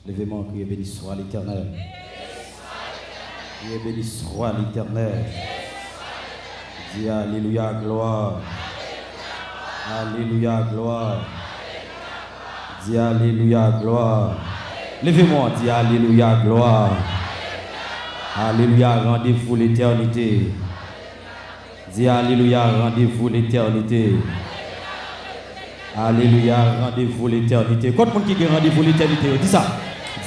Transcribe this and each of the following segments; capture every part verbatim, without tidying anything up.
Leve men w, kriye, béni soit l'Éternel. Kriye, béni soit l'Éternel. Di alelouya, glwa. Alelouya, glwa. Di alelouya, glwa. Leve men w, di alelouya, glwa. Alelouya, randevou letènite. Di alelouya, randevou letènite. Alelouya, randevou letènite. Kot moun ki gen randevou letènite yo? Di sa.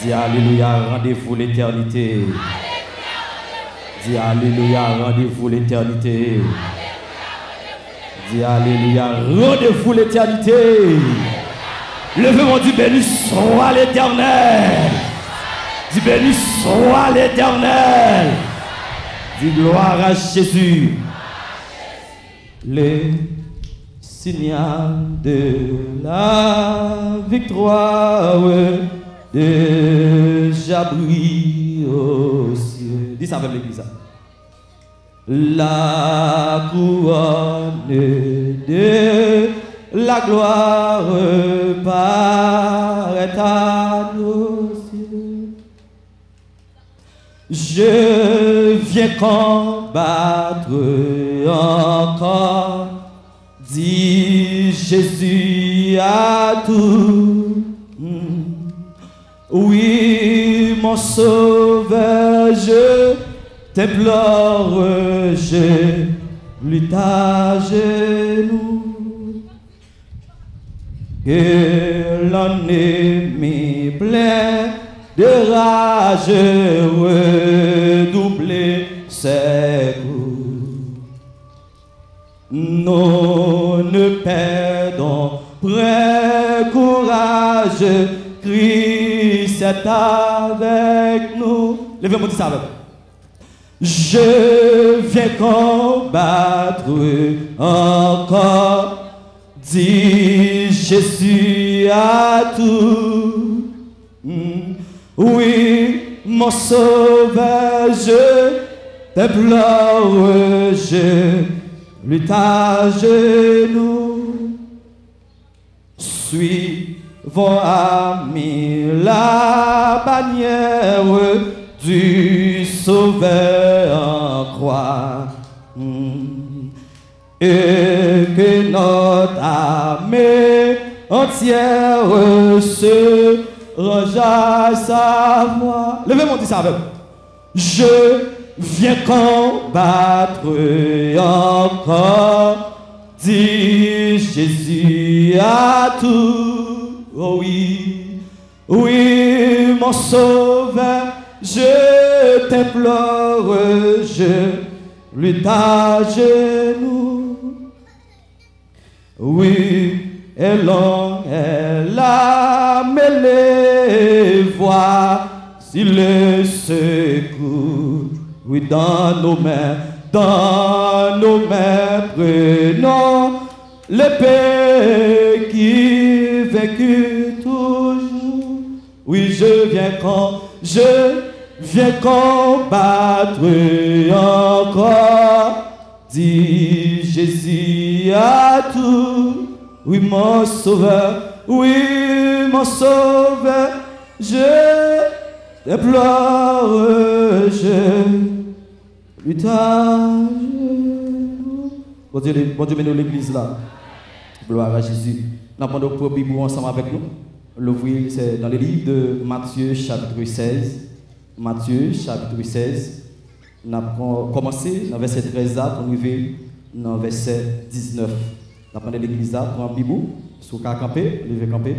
Di alelouya, randevou letènite. Di alelouya, randevou letènite. Di alelouya, randevou letènite. Leve men w, di béni soit l'Éternel. Di béni soit l'Éternel. Di gloire à Jésus. Le signal de la victoire déjà brille aux cieux. Di sa avè m, legliz la. La couronne de la gloire paraît à nos yeux. Je viens combattre encore, dit Jésus à tout. Oui, mon sauveur, je t'implore, je lutte à genoux. Que l'ennemi plein de rage redouble ses coups. Nous ne perdons point courage, Christ est avec nous. Leve men w, di sa avè m. Je viens combattre encore, dit Jésus à tout. Oui, mon sauveur, je t'implore, je lutte à genoux. Suivons amis la bannière du Sauveur en croix. Et que notre âme entière se range à sa voix. Leve men w, di sa avè m. Je viens combattre encore, dit Jésus à tout. Oh oui, oui, mon sauveur, je t'implore, je lutte à genoux. Oui, et l'on est là, mais les voici le secours. Oui, dans nos mains, dans nos mains, prenons l'épée qui vainquit toujours. Oui, je viens com-, je viens combattre encore, dit Jésus à tout. Oui, mon sauveur, oui, mon sauveur, je t'implore, je lutte à genoux. Bondye, Bondye beni w, legliz la. Gloire à Jésus. N ap mande w pran Bib ou ansanm avèk nou. Louvri, c'est dans le livre de Matthieu, chapitre seize. Matthieu, chapitre seize. N ap kò-, kòmanse nan vèsè trèz la pou n rive nan vèsè diznèf. N ap mande legliz la, pran Bib ou, si w ka kanpe, leve kanpe.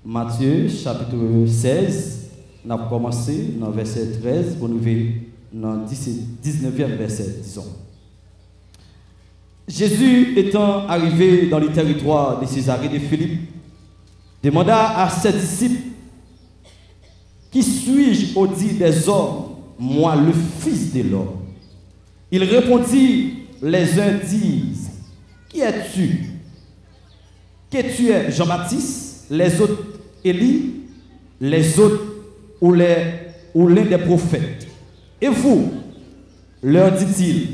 Matthieu, chapitre seize, n ap kòmanse nan vèsè trèz pou n rive nan disèt, diznèvyèm vèsè, dizon. Jésus, étant arrivé dans le territoire de Césarée de Philippe, demanda à ses disciples, qui suis-je au dire des hommes, moi, le Fils de l'homme ? Il répondit, les uns disent, qui es-tu ? Que tu es Jean-Baptiste, les autres Élie, les autres ou les, ou l'un des prophètes. Et vous, leur dit-il,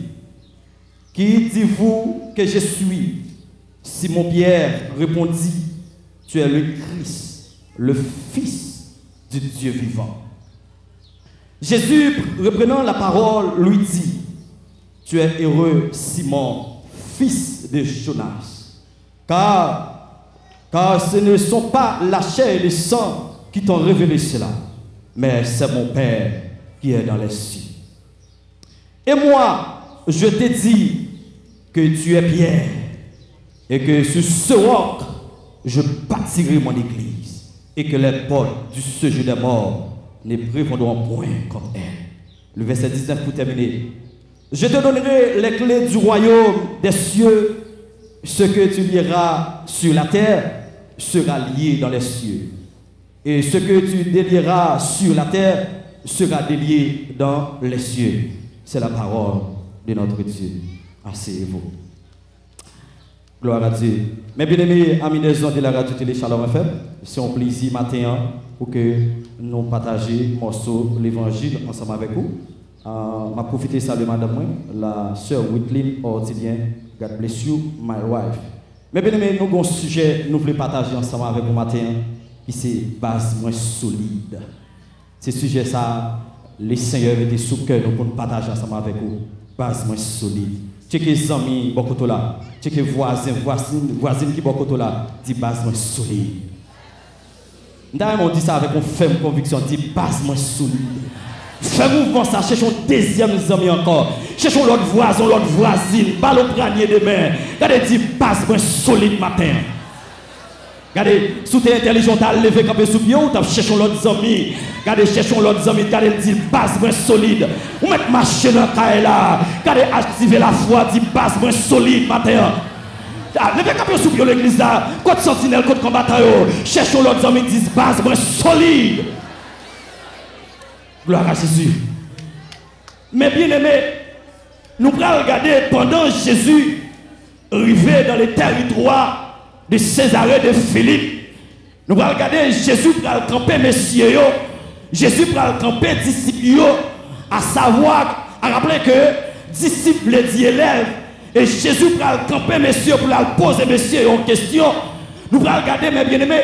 qui dites-vous que je suis ? Simon Pierre répondit, tu es le Christ, le Fils du Dieu vivant. Jésus, reprenant la parole, lui dit, Tu es heureux, Simon, fils de Jonas, car, car ce ne sont pas la chair et le sang qui t'ont révélé cela, mais c'est mon Père qui est dans les cieux. Et moi, je te dis que tu es Pierre, et que sur ce roc, je bâtirai mon église, et que les portes du séjour des morts ne prévaudront point contre elle. Le verset dix-neuf pour terminer. Je te donnerai les clés du royaume des cieux. Ce que tu lieras sur la terre sera lié dans les cieux. Et ce que tu délieras sur la terre sera délié dans les cieux. C'est la parole de notre Dieu. Asseyez-vous. Gloire à Dieu. Mes bien-aimés, amis des ondes de la radio télé Shalom F M, se yon plezi maten an pou ke nou pataje mòso levanjil ansanm avèk ou. Ah, m ap pwofite salye madanm mwen, la sè Witlin Ortilien. God bless you, my wife. Men byeneme, nou gon sijè nou vle pataje ansanm avèk ou maten an, ki se baz mwen solid. Se sijè sa a, Lesenyè mete sou kè nou pou n pataje ansanm avèk ou. Baz mwen solid. Tcheke zanmi bò kote w la. Tcheke vwazen, vwazin, vwazin ki bò kote w la. Di, baz mwen solid. M ta renmen w di sa avèk yon fèm konviksyon, di, baz mwen solid. Fè mouvman sa, chèche yon dezyèm zanmi ankò. Chèche yon lòt vwazen, yon lòt vwazin, ba l yon pranye de men. Gade, di, baz mwen solid maten an. Gade, si w te entèlijan, w ta leve kanpe sou pye w, w t ap chèche yon lòt zanmi. Gade, chèche yon lòt zanmi, gade, l di, baz mwen solid. Ou mèt mache nan kay la. Gade, aktive lafwa, di, baz mwen solid maten an. Ah, leve kanpe sou pye w legliz la. Kot santinèl, kot konbatan yo? Chèche yon lòt zanmi, di, baz mwen solid. Gloire à Jésus. Men byeneme, nou pral gade pandan Jezi rive dans le territoire de Césarée de Philippe, nou pral gade Jezi pral kanpe mesye yo, Jezi pral kanpe disip yo, a savwa, a raple ke disip vle di elèv, e Jezi pral kanpe mesye pou l al poze mesye yo yon kesyon. Nou pral gade, men byeneme,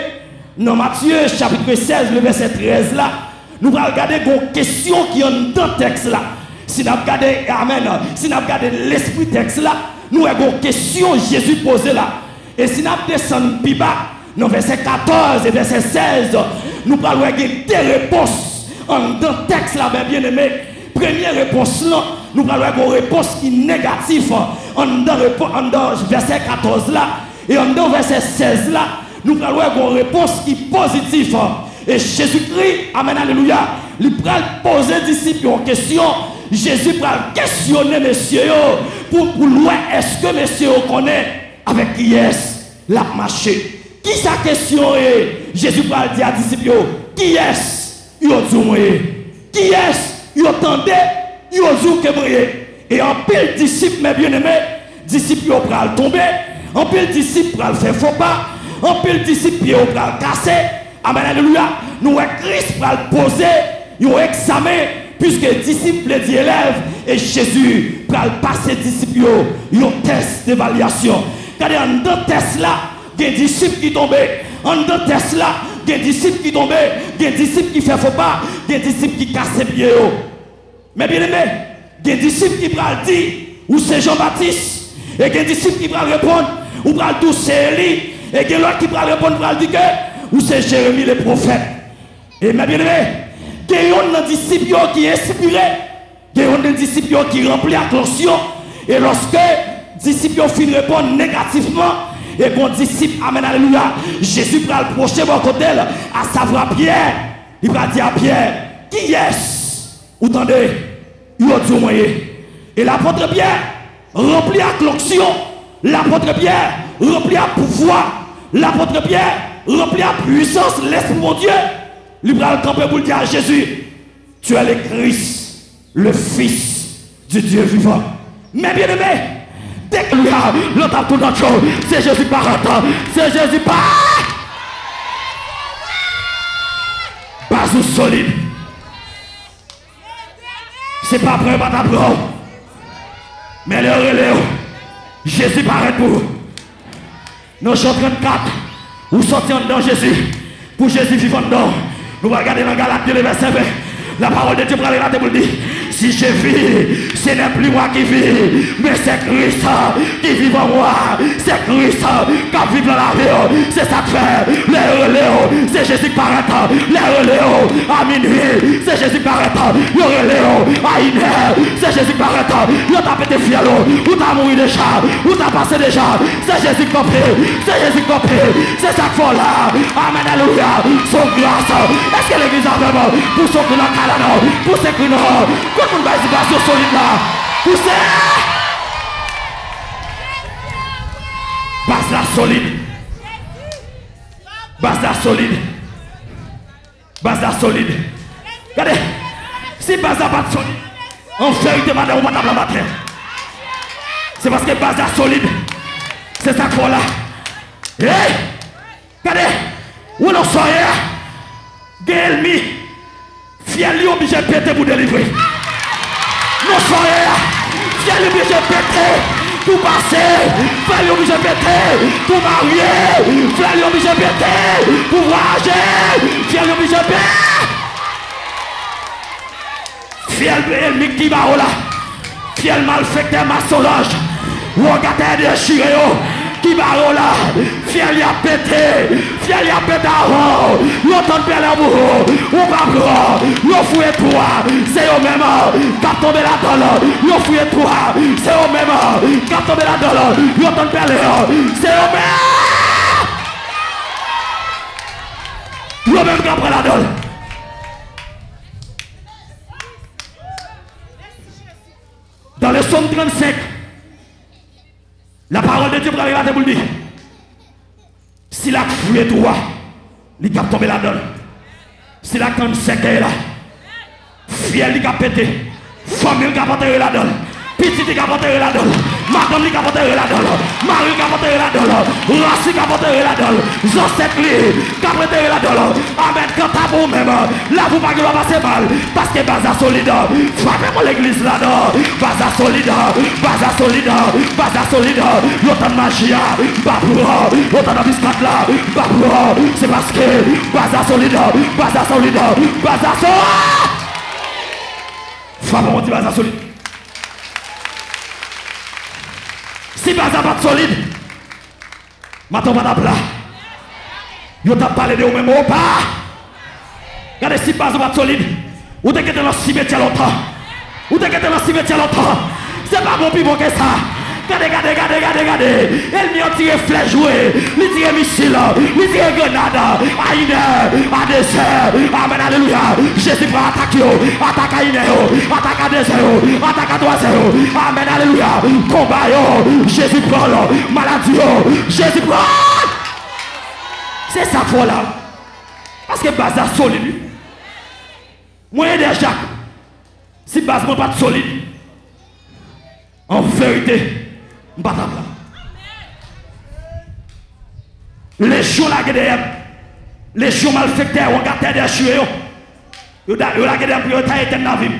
nan Matye chapit sèz, le vèsè trèz la, nou pral gade gon kesyon ki anndan tèks la. Si n ap gade, amèn, si n ap gade lespri tèks la, nou wè gon kesyon Jezi poze la. E si n ap desann pi ba, nan vèsè katòz e vèsè sèz, nou pral wè gen de repons anndan tèks la, men byeneme. Premye repons lan, nou pral wè gon repons ki negatif anndan repo-, anndan vèsè katòz la. E anndan vèsè sèz la, nou pral wè gon repons ki pozitif. E Jezikri, amèn, alelouya, li pral poze disip yo yon kesyon. Jezi pral kesyone mesye yo pou, pou l wè èske mesye yo konnen avèk kiyès l ap mache. Kisa kesyon ye? Jezi pral di a disip yo, kiyès yo di w mwen ye? Kiyès yo tande yo di w ke mwen ye? E anpil disip, men byeneme, disip yo pral tonbe, anpil disip pral fè fo pa, anpil disip pye yo pral kase. Amèn, alelouya. Nou wè Kris pral poze yon egzamen, piske disip vle di elèv, e Jezi pral pase disip yo yon tès devalyasyon. Gade, anndan tès la, gen disip ki tonbe. Anndan tès la, gen disip ki tonbe, gen disip ki fè fo pa, gen disip ki kase pye yo. Men byeneme, gen disip ki pral di, ou se Jan Batis, e gen disip ki pral reponn, ou pral di w se Eli, e gen lòt ki pral reponn, pral di ke ou se Jeremi le pwofèt. E men byeneme, gen yonn nan disip yo ki enspire, gen yonn nan disip yo ki ranpli ak lonsyon, e lòske disip yo fin reponn negatifman, e gon disip, amèn, alelouya, Jezi pral pwoche bò kote l, asavwa Pyè, li pral di a Pyè, kiyès ou tande yo di w mwen ye? E lapòt Pyè, ranpli ak lonksyon, lapòt Pyè, ranpli ak pouvwa, lapòt Pyè, ranpli ak pwisans Lespri Bondye, li pral kanpe pou l di a Jezi, Tu es le Christ, le Fils du Dieu vivant. Men byeneme, dèk lè w t ap tou nan tchò, se Jezi parèt, se Jezi pa. Baz ou solid. Se pa pran yo pa ta pran w. Men lè yo rele w, Jezi parèt pou ou. Nan Jan trannkat, ou sòti anndan Jezi, pou Jezi viv anndan w. Nou pral gade nan Galat de, vèsè ven. La parole de Dieu pral relate pou l di, si je vis, ce n'est plus moi qui vis, mais c'est Christ qui vit en moi. Se Kris k ap viv nan lavi w. Se sa k fè lè yo rele w, se Jezi k parèt. Lè yo rele w a minui, se Jezi k parèt. Yo rele w a inè, se Jezi k parèt. Yo ta pete fyèl ou, ou ta mouri deja, ou ta pase deja. Se Jezi k kanpe, se Jezi k kanpe. Se sa k fè w la. Amèn, alelouya. Se yon gras. Èske legliz avè m? Pouse yon kri nan kay la non. Pouse kri non. Kot moun bay vibration solid la? Pouse! Baz la solid. Baz la solid. Baz la solid. Gade, si baz la pa t solid, an verite, madanm ou pa t ap la maten. Se paske baz la solid. Se sa k fè w la. Hey! Gade, ou nan soyè a, gen ènmi. Fyèl li oblije pete pou delivre. Nan soyè a, fyèl li oblije pete pou pase. Fyèl li oblije pete pou marye. Fyèl li oblije pete pou vwayaje. Fyèl li oblije pete. Fyèl ènmi ki ba ou la. Fyèl malfektè, masonlòj, wogatè dechire yo ki ba ou la. Fyèl y ap pete. Fyèl y ap pete avan w. Yo tann pèlen pou ou. Ou pa pran. Yo fouye twou a. Se yo menm k ap tonbe ladan l. Yo fouye twou a. Se yo menm k ap tonbe ladan l. Yo tann pèlen. Se yo menm. Yo menm k ap pran ladan l. Dans le psaume trannsenk, la parole de Dieu pral relate pou l di, sila k fouye twou a, li k ap tonbe ladan l. Sila k tann sèkèy la, fyèl li k ap pete, fanmi l k ap antere ladan l, pitit li k ap antere ladan l, madanm li k ap antere ladan l, mari l k ap antere ladan l, ras li k ap antere ladan l, zansèt li k ap antere ladan l. Amèn. Kanta pou ou menm, lavi w pa gen dwa pase mal, paske baz la solid. Frape pou legliz la non. Baz la solid, baz la solid, baz la solid. Yo tann maji a, m pa pran. Yo tann anbiskat la, m pa pran. Se paske baz la solid, baz la solid, baz la solid. Frape pou di baz la solid. Si baz la pa t solid, maten w pa t ap la. Yo t ap pale de ou menm, opa! Gade, si baz ou pa t solid, ou te gentan nan simetyè lontan. Ou te gentan nan simetyè lontan. Se pa bon pi bon ke sa. Gade, gade, gade, gade, gade. Ènmi an tire flèch vre. Li tire misil. Li tire grenad. A inè, a dezè. Amèn, alelouya. Jezi pran atak yo. Atak a inè yo. Atak a dezè yo. Atak a twazè yo. Amèn, alelouya. Konba yo. Jezi pran l. Maladi yo. Jezi pran l. Se sa k fè w la. Paske baz la solid, wi. Mwen, Eder Jak, si baz mwen pa t solid, an verite, m pa t ap la. Lejyon lage dèyè m. Lejyon malfektè, wogatè, dechire yo. Yo da-, yo lage dèyè m pou yo ta etèn lavi m.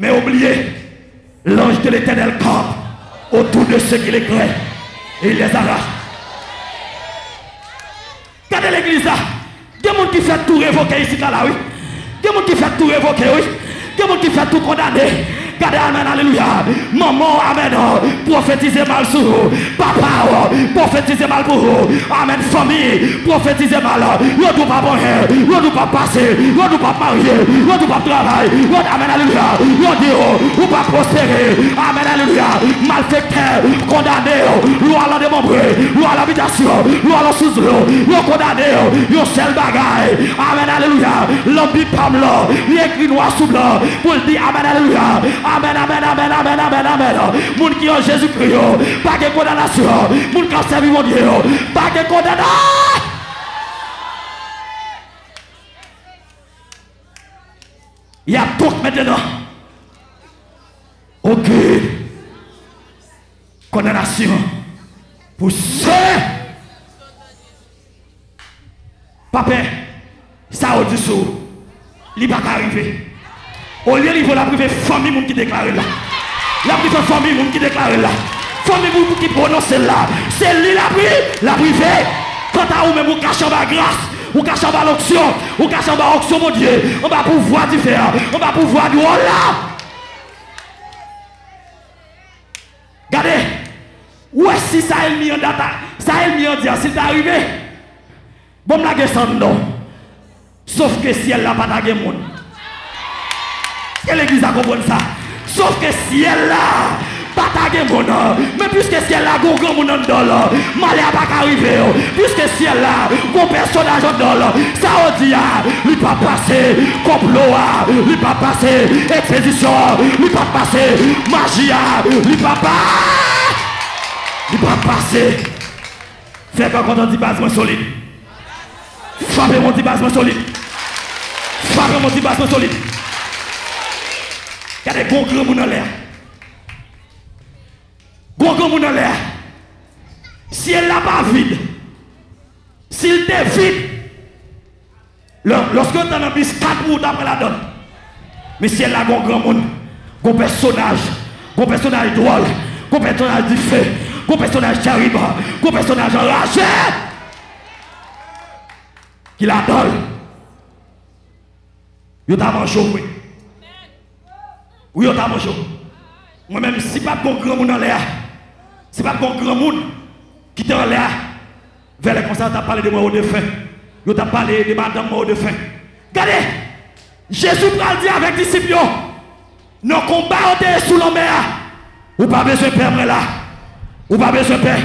Men yo bliye, l'ange de l'Éternel campe autour de ceux qui le craignent et il les arrache. Gade legliz la. Gen moun ki fèt tou revoke isit la, la, wi. Gen moun ki fèt tou revoke, wi. Gen moun ki fèt tou kondane. Gade, amèn, alelouya. Manman w, amèn, pwofetize mal sou ou. Papa w, pwofetize mal pou ou. Amèn, fanmi, pwofetize mal. Yo di w p ap anyen. Yo di w p ap pase. Yo di w p ap marye. Yo di w p ap travay. Yo di, amèn, alelouya. Yo di w, ou p ap pwospere. Amèn, alelouya. Malfektè, kondane yo. Lwa lan demanbre. Lwa lan bitasyon. Lwa lan sou zlo. Yo kondane yo. Yon sèl bagay. Amèn, alelouya. Lanbi pa m lan. Li ekri nwa sou blan. Pou l di, amèn, alelouya. Amèn, amèn, amèn, amèn, amèn, amèn. Moun ki an Jezikri yo, pa gen kondanasyon. Moun k ap sèvi Bondye yo, pa gen kondanasyon. Y ap tonk mentnan. Okenn kondanasyon pou se. Pa pè, sa yo di sou ou, li pa ka rive. Olye li rive w, l ap rive fanmi moun ki deklare l la. L ap rive fanmi moun ki deklare l la. Fanmi moun ki pwononse l la. Se li l ap ri-, l ap rive. Kanta ou menm, ou kache anba gras. Ou kache anba lonksyon, ou kache anba onksyon Bondye, anba pouvwa dife a, anba pouvwa dwòl la. Gade, ou wè si sa ènmi an data, sa ènmi an di a, si l ta rive, bon, m lage sa anndan w. Sof ke syèl la pa ta gen moun. Èske legliz la konprann sa? Sof ke syèl la pa ta gen moun. Men piske syèl la gon granmoun anndan l, malè a pa ka rive w. Piske syèl la gon pèsonaj anndan l, sa yo di a, li p ap pase. Konplo a, li p ap pase. Ekspedisyon an, li p ap pase. Maji a, li p ap pa. Li p ap pase. Fè kò kontan, di baz mwen solid. Frape mwen, di baz mwen solid. Frape mwen, di baz mwen solid. Gade, gon granmoun anlè a. Gon granmoun anlè a. Syèl la pa vid. Si l te vid, lè, lòske yo tann anbis kat pou ou ta pran ladann. Men syèl la gon granmoun, gon pèsonaj, gon pèsonaj dwòl, gon pèsonaj dife, gon pèsonaj tèrib, gon pèsonaj anraje ki ladann. Yo ta manje w vre. Wi, yo ta manje w. Mwen menm, si pa t gon granmoun anlè a, si pa t gon granmoun ki te anlè a, vèlè konsa, yo t ap pale de mwen o defen. Yo t ap pale de madanm mwen o defen. Gade! Jezi pral di avèk disip yo, nan konba yo te ye sou lanmè a, ou pa bezwen pè, mwen la. Ou pa bezwen pè.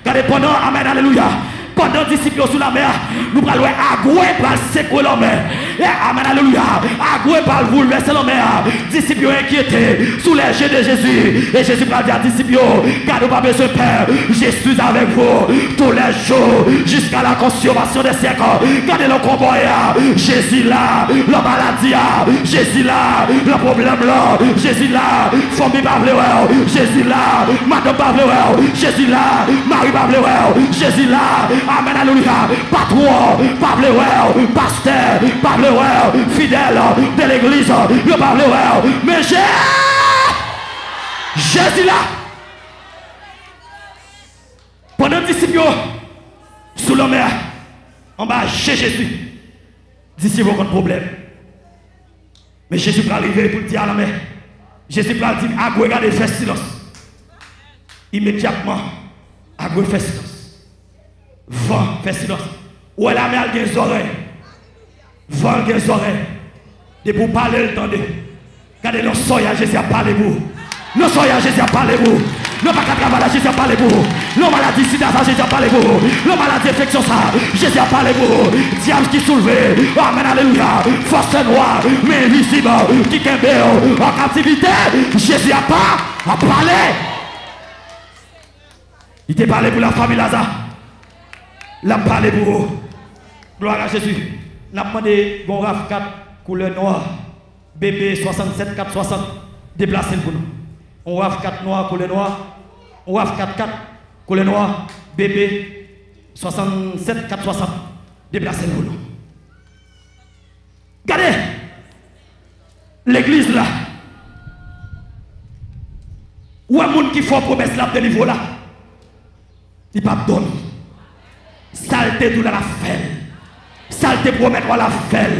Gade, pandan, amèn, alelouya, pandan disip yo sou lanmè a, nou pral wè agwe pral sekwe lanmè. E, amèn, alelouya, agwe pral boulvèse lanmè a. Disip yo enkyete sou les yeux de Jésus. E Jezi pral di a disip yo, gade, ou pa bezwen pè. Je suis avec vous tous les jours jusqu'à la consommation des siècles. Gade, nan konba a, Jezi la. Nan maladi a, Jezi la. Nan pwoblèm lan, Jezi la. Fanmi pa vle wè w, Jezi la. Madanm pa vle wè w, Jezi la. Mari pa vle wè w, Jezi la. Amèn, alelouya. Patwon pa vle wè w, pastè pa vle wè w, fidèl de legliz yo pa vle wè w. Men Je-, Jezi la. Pandan disip yo sou lanmè a, anba je Jezi, disip yo konn pwoblèm. Men Jezi pral rive pou l di a lanmè. Jezi pral di, agwe, gade, fè silans. Imedyatman, agwe fè silans. Van fè silans. Ou wè lanmè a gen zòrèy. Van gen zòrèy. Depi w pale, l tande. Gade, nan sòy a, Jezi ap pale pou ou. Nan sòy a, Jezi ap pale pou ou. Nan paka travay la, Jezi ap pale pou ou. Nan maladi sida sa, Jezi ap pale pou ou. Nan maladi enfeksyon sa, Jezi ap pale pou ou. Dyab ki soulve, amèn, alelouya. Fòs fènwa, men envizib ki kenbe w an kaptivite, Jezi ap pa, ap pale. Li te pale pou lafanmi Laza. L ap pale pou ou. Glwa a Jezi. N ap mande yon rav kat koulè nwa, B B swasannsèt kat swasant, deplase l pou nou. Yon rav kat nwa koulè nwa, yon rav kat kat koulè nwa, B B swasannsèt kat swasant, deplase l pou nou. Gade! Legliz la. Ou wè moun ki fè w pwomès l ap delivre w la. Li p ap dòmi. Sa l te di w la, l ap fè l. Sa l te pwomèt w la, l ap fè l.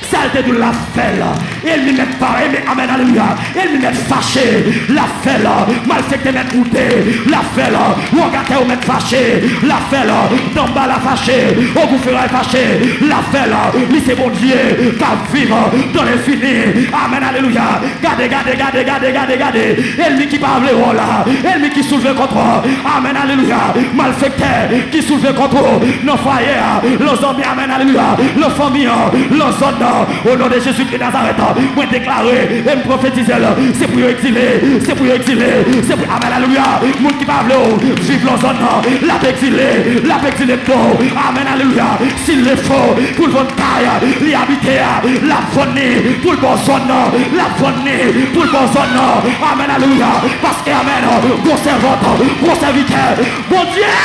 Sa l te di w la, l ap fè l. Ènmi mèt pa, ènmi, amèn, alelouya. Ènmi mèt fache, l ap fè l. Malfektè mèt boude, l ap fè l. Wogatè yo mèt fache, l ap fè l. Danba la fache, ogou feray fache, l ap fè l. Li se Bondye k ap viv dans l'infini. Amèn, alelouya. Gade, gade, gade, gade, gade, gade. Ènmi ki pa vle wè w la. Ènmi ki soulve kont ou. Amèn, alelouya. Malfektè ki soulve kont ou. Nan fwaye a, nan zanmi, amèn, alelouya. Nan fanmi an, nan zòn nan. O non de Jezi Kris Nazarèt, mwen deklare e m pwofetize l. Se pou yo egzile. Se pou yo egzile. Se pou, amèn, alelouya. Moun ki pa vle w viv nan zòn nan, l ap egzile. L ap egzile pou ou. Amèn, alelouya. S'il le faut, pou l vann kay li abite a, l ap vann li pou l ba w zòn nan, l ap vann li pou l ba w zòn nan. Amèn, alelouya. Paske, amèn, gwo sèvant, gwo sèvitè Bondye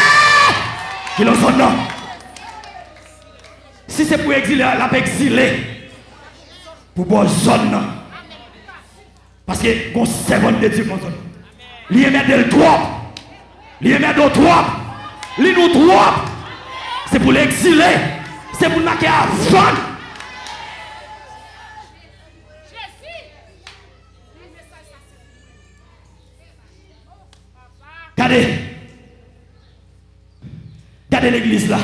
ki nan zòn nan. Si se pou egzile, l ap egzile pou ba w zòn nan. Paske gon sèvant de Dye konsa. Li enmède l twòp. Li enmède w twòp. Li nou twòp. Se pou l egzile. Se pou n make avan. Gade. Gade legliz la.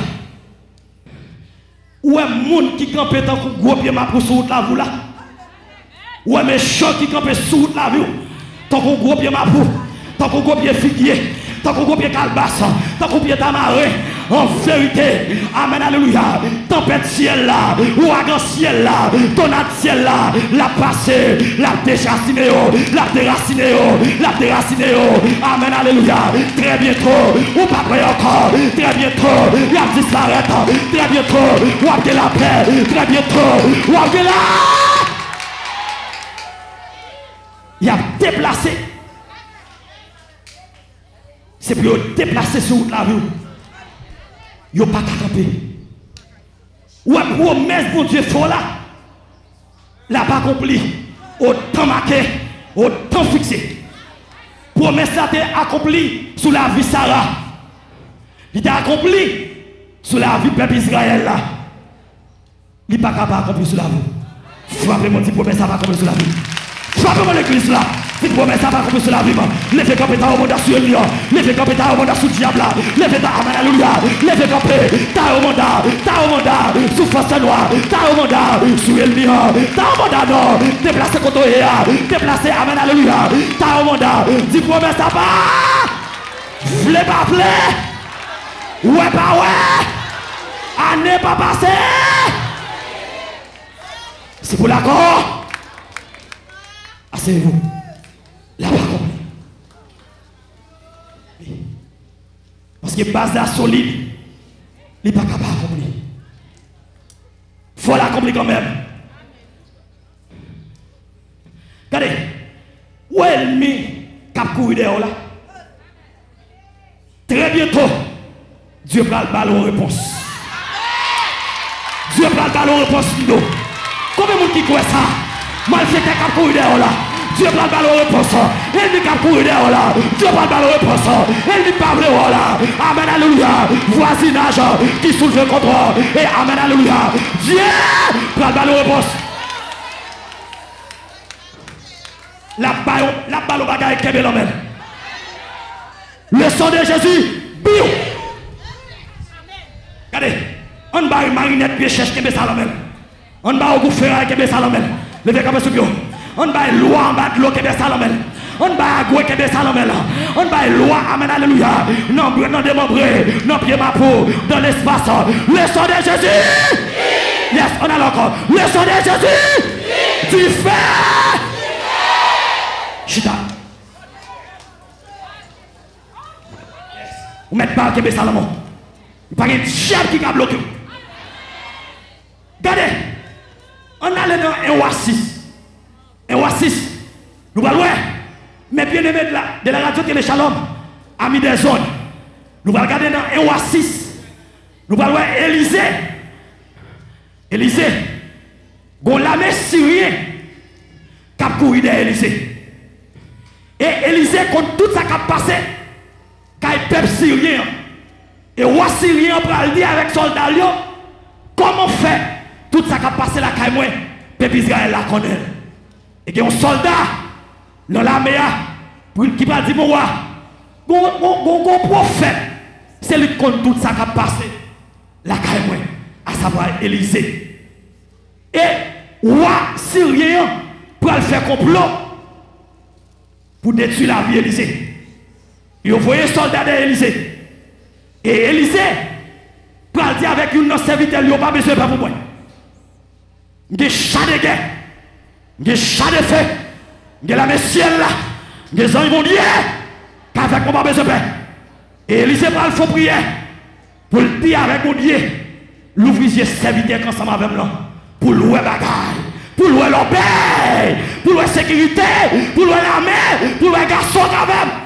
Ou wè moun ki kanpe tankou gwo pye mapou sou wout lavi w la? Ou wè mechan ki kanpe sou wout lavi w? Tankou gwo pye mapou, tankou gwo pye figye, tankou gwo pye kalbas, tankou pye tamaren. An verite, amèn, alelouya, tanpèt syèl la, ouragan syèl la, tonad syèl la, l ap pase, l ap derasine yo, l ap derasine yo, l ap derasine yo. Amèn, alelouya. Trè byento, ou p ap wè yo ankò. Trè byento, y ap disparèt. Trè byento, w ap gen lapè. Trè byento, w ap gen la. Y ap deplase. Se pou yo deplase sou wout lavi w. Yo pa ka kanpe. Ou wè pwomès Bondye fè w la, l ap akonpli. Otan make, otan fikse. Pwomès la te akonpli sou lavi Sara. Li te akonpli sou lavi pèp Izrayèl la. Li pa ka pa akonpli sou lavi w. Frape mwen, di pwomès la pa akonpli sou lavi m. Frape mwen legliz la. Di pwomès la pa akonpli sou lavi m. Leve kanpe, ta yo manda sou ènmi an. Leve kanpe, ta yo manda sou dyab la. Leve ta, amèn, alelouya. Leve kanpe, ta yo manda, ta yo manda sou fòs nwa, ta yo manda sou ènmi an. Ta yo manda non. Deplase kote w ye a. Deplase, amèn, alelouya. Ta yo manda. Di pwomès la pa. Vle pa vle, wè pa wè, ane pa pase. Se pou lakò. Aseyez-vous. L ap akonpli. Paske baz la solid, li pa ka pa akonpli. Fò l akonpli kanmenm. Gade, ou wè ènmi k ap kouri dèyè w la? Trè byento, Dye pral ba l yon repons. Dye pral ba l yon repons, Nido. Konbyen moun ki kwè sa? Malfektè k ap kouri dèyè w la, Dye pral ba l yon repons. Ènmi k ap kouri dèyè w la, Dye pral ba l yon repons. Ènmi pa vle wè w la. Amèn, alelouya. Vwazinaj ki soulve kont ou, e amèn, alelouya, Dye pral ba l yon repons. L ap ba yo, l ap ba l yon bagay, kenbe l nan men l. Le sang de Jésus, biw! Gade, ann bay marinèt pye chèch, kenbe sa nan men l. Ann ba yo gou feray, kenbe sa nan men l. Leve kanpe sou pye w. Ann bay lwa anba dlo, kenbe sa nan men l. Ann bay agwe, kenbe sa nan men l. Ann bay lwa, amèn, alelouya, nan, nan demanbre, nan pye mapou, dans l'espace. Le sang de Jésus! Yes, ann ale ankò. Le sang de Jésus! Dife! Chita. Ou mèt ba l, kenbe sa nan men w. Pa gen dyab ki ka bloke w. Gade, ann ale nan en wa sis. En wa sis. Nou pral wè. Mes bien-aimés de la, de la radio Télé Shalom, amis des ondes. Nou pral gade nan en wa sis. Nou pral wè Elize. Elize, gon lame siryen k ap kouri dèyè Elize. E Elize konn tout sa k ap pase kay pèp siryen an. E wa siryen an pral di avèk sòlda l yo, kòman fè tout sa k ap pase lakay mwen, pèp Izrayèl la konnen l? E gen yon sòlda nan lame a ki pral di, mon wa, gon, gon, gon, gon pwofèt, se li k konn tout sa k ap pase lakay mwen, asavwa Elize. E wa siryen an pral fè konplo pou detwi lavi Elize. Yo voye sòlda dèyè Elize. E Elize pral di avèk youn nan sèvitè l yo, pa bezwen pè pou mwen. M gen cha de gè, m gen cha de fe, m gen lame syèl la, m gen zanj Bondye k avèk mwen, pa bezwen pè. E Elize pral fè yon priyè pou l di avèk Bondye, louvri zye sèvitè k ansanm avè m lan, pou l wè bagay, pou l wè lòbèy, pou l wè sekirite, pou l wè lame, pou l wè gason k avè m.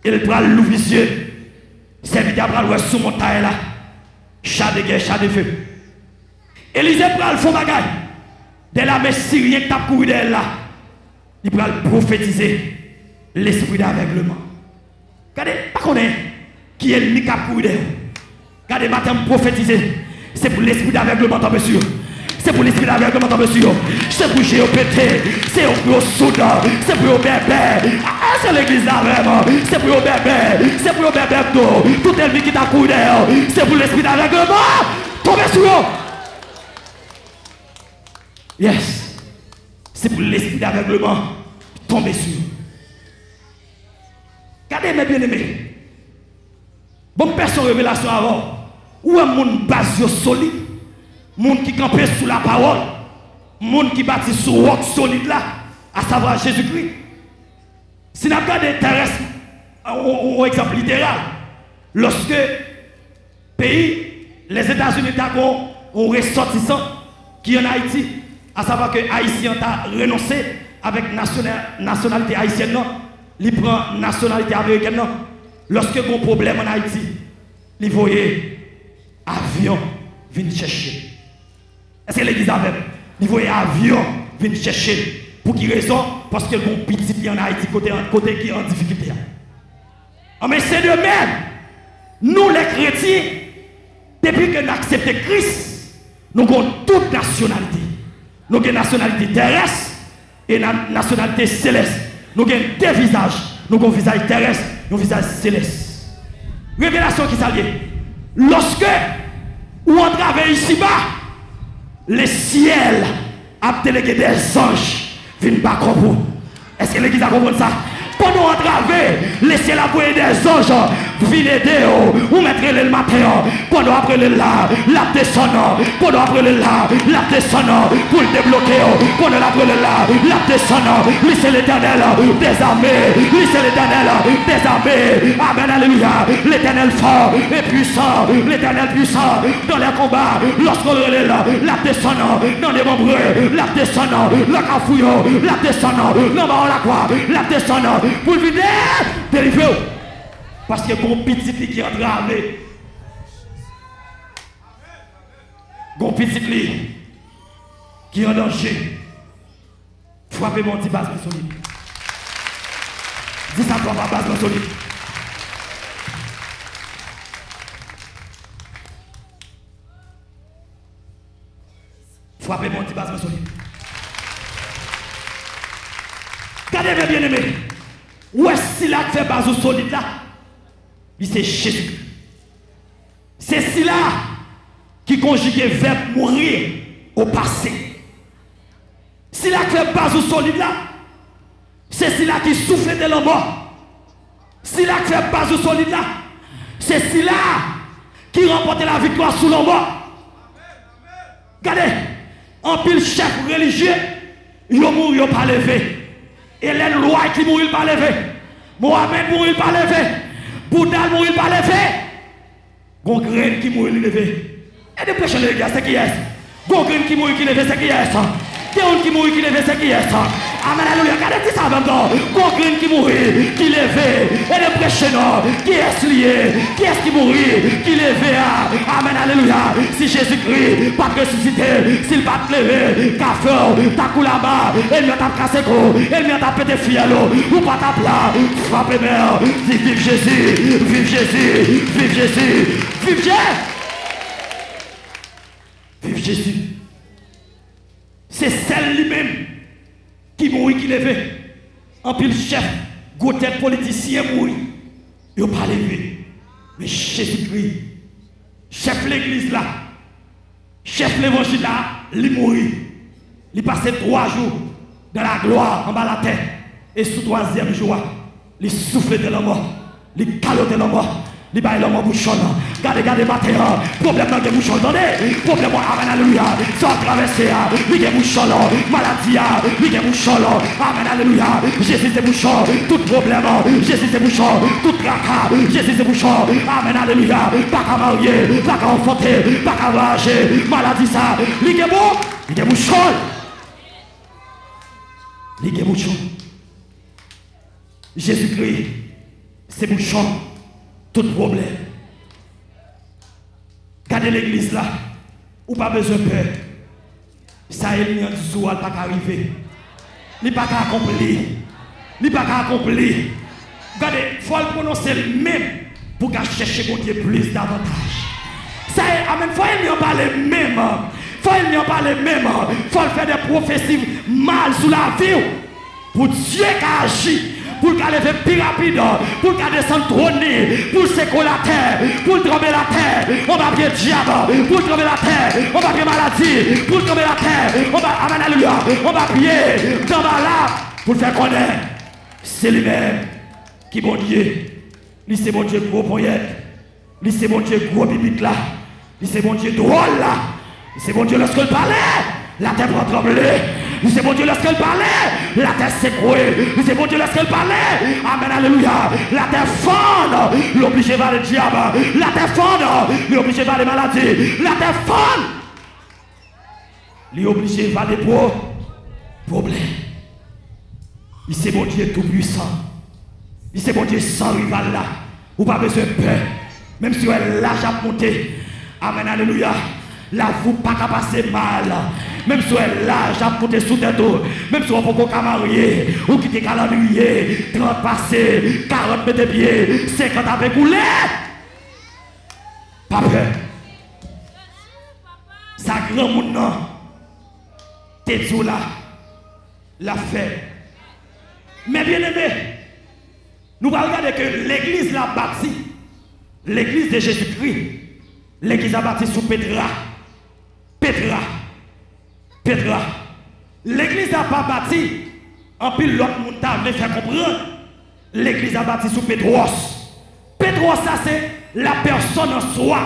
E l pral louvri zye l. Sèvitè a pral wè sou montay la cha de gè, cha de fe. Elize pral fè yon bagay. De lame siryen k t ap kouri dèyè l la, li pral pwofetize lespri davègleman. Gade, pa konnen ki ènmi k ap kouri dèyè w. Gade, maten m pwofetize. Se pou lespri davègleman tonbe sou yo. Se pou lespri davègleman tonbe sou yo. Se pou je yo pete. Se yo pou yo soud. Se pou yo bèbè. Ah, se legliz la vrèman. Se pou yo bèbè. Se pou yo bèbè m do. Tout ènmi ki ta kouri dèyè yo. Se pou lespri davègleman tonbe sou yo. Yes. Se pou lespri davègleman tonbe sou yo. Gade, men byeneme. Bon, m pèse yon revelasyon avè w. Ou wè moun baz yo solid, moun ki kanpe sou lapawòl, moun ki bati sou wòk solid la, asavwa Jezikri. Si n ap gade tèrès, yon, yon, yon egzanp literal, lòske peyi Lèzetazini ta gon yon resòtisan ki ann Ayiti, asavwa ke Ayisyen an ta renonse avèk nasyona-, nasyonalite ayisyèn nan, li pran nasyonalite amerikèn nan. Lòske gon pwoblèm ann Ayiti, li voye avyon vin chèche l. Èske legliz avè m? Li voye avyon vin chèche l. Pou ki rezon? Paske l gon pitit li ann Ayiti kote, kote ki an difikilte a. Anben, se de menm, nou lè kretyen, depi ke n aksepte Kris, nou gon tout nasyonalite. Nou gen nasyonalite tèrès e na-, nasyonalite selès. Nou gen de vizaj. Nou gon vizaj tèrès, yon vizaj selès. Revelasyon ki sa l ye? Lòske ou antrave isiba, lesyèl ap delege dèzanj vin ba kòb ou. Èske legliz la konprann sa? Pandan w antrave, lesyèl ap voye dèzanj vin ede w. Ou mèt rele l maten an. Pandan w ap rele l la, l ap desann. Pandan w ap rele l la, l ap desann pou l debloke w. Pandan l ap rele l la, l ap desann. Li se Letènèl dèzame. Li se Letènèl dèzame. Amèn, alelouya. Letènèl fò e pwisan. Letènèl pwisan. Dans les combats, lòske w rele l, l ap desann nan demanbre, l ap desann nan kafou yo, l ap desann nan bò lakwa, l ap desann pou l vin de-, delivre w. Paske gon pitit li ki antrave. Gon pitit li ki an danje. Frape men w, di, baz mwen solid. Di sa twa fwa, baz mwen solid. Frape men w, di, baz mwen solid. Gade men, byeneme. Ou wè sila k fè baz ou solid la? Li se Jezikri. Se sila ki konjige vèb mourir o pase. Sila k fè baz ou solid la, se sila ki souflete lanmò. Sila k fè baz ou solid la, se sila ki ranpòte laviktwa sou lanmò. Gade, anpil chèf relijye, yo mouri, yo pa leve. Ellen White, li mouri, li pa leve. Mohamed mouri, li pa leve. Bouddha mouri, li pa leve. Gon grenn ki mouri, li leve. Ede preche nan legliz la, se kiyès? Gon grenn ki mouri, ki leve, se kiyès? Gen youn ki mouri, ki leve, se kiyès? Amèn, alelouya. Gade, di sa avè m non. Gon grenn ki mouri, ki leve. Ede preche non. Kiyès li ye? Kiyès ki mouri, ki leve a? Amèn, alelouya. Si Jezikri pa t resisite, si l pa t leve, kafe w, takoulama, ènmi an t ap kase kou, ènmi an t ap pete fyèl ou, ou pa t ap la. Frape men, di, viv Jezi, viv Jezi, viv Jezi, viv Je-, viv Jezi. Se sèl li menm ki mouri, ki leve. Anpil chèf, gwo tèt politisyen mouri, yo pa leve. Men Jezikri, chèf legliz la, chèf levanjil la, li mouri. Li pase twa jou dans la gloire anba latè. E sou twazyèm jou a, li souflete lanmò. Li kalote lanmò. Li bay lanmò bouchon l. Gade, gade maten an. Pwoblèm nan gen bouchon l, tande. Pwoblèm ou, amèn, alelouya, sa w ap travèse a, li gen bouchon l. Maladi a, li gen bouchon l. Amèn, alelouya. Jezi se bouchon tout pwoblèm. Jezi se bouchon tout traka. Jezi se bouchon. Amèn, alelouya. Pa ka marye, pa ka anfante, pa ka vwayaje. Maladi sa, li gen bou-, li gen bouchon l. Li gen bouchon. Jezikri se bouchon tout pwoblèm. Gade legliz la, ou pa bezwen pè. Sa ènmi an di sou ou a, l pa ka rive. Li pa ka akonpli. Li pa ka akonpli. Gade, fò l pwononse l menm pou w ka chèche Bondye plis davantaj. Sa e, amèn. Fò ènmi an pale menm. Fò ènmi an pale menm. Fò l fè de pwofesi mal sou lavi w. Pou Dye ka aji. Pou l ka leve pi rapid. Pou l ka desann twòn li. Pou l sekwe latè. Pou l tranble latè. Anba pye dyab. Pou l tranble latè. Anba pye maladi. Pou l tranble latè. Anba, amèn, alelouya. Anba pye. Danbala. Pou l fè konnen. Se li menm. Ki Bondye. Li se Bondye gwo ponyèt. Li se Bondye gwo bibit la. Li se Bondye dwòl la. Li se Bondye lèske l pale, latè pran tranble. Li se Bondye lèske l pale, latè sekwe. Li se Bondye lèske l pale. Amèn, alelouya. Latè fann, li oblije vale dyab. Latè fann, li oblije vale maladi. Latè fann. Li oblije vale pwo-, pwoblèm. Li se Bondye tou pwisan. Li se Bondye san rival la. Ou pa bezwen pè. Menm si w wè laj ap monte. Amèn, alelouya. Lavi w pa ka pase mal. Menm si w wè laj ap monte sou tèt ou. Menm si w poko ka marye. Ou kite kalandriye. Trant pase. Karant mete pye. Senkant ap ekoule. Pa pè. Sa granmoun nan te di w la, l ap fè. Men byeneme, nou pral gade ke legliz la bati, legliz de Jezikri, legliz la bati sou Petra. Petra. Petra. Legliz la pa bati, anpil lòt moun ta vle fè konprann. Legliz la bati sou Petwòs. Petwòs la se la pèsòn an swa,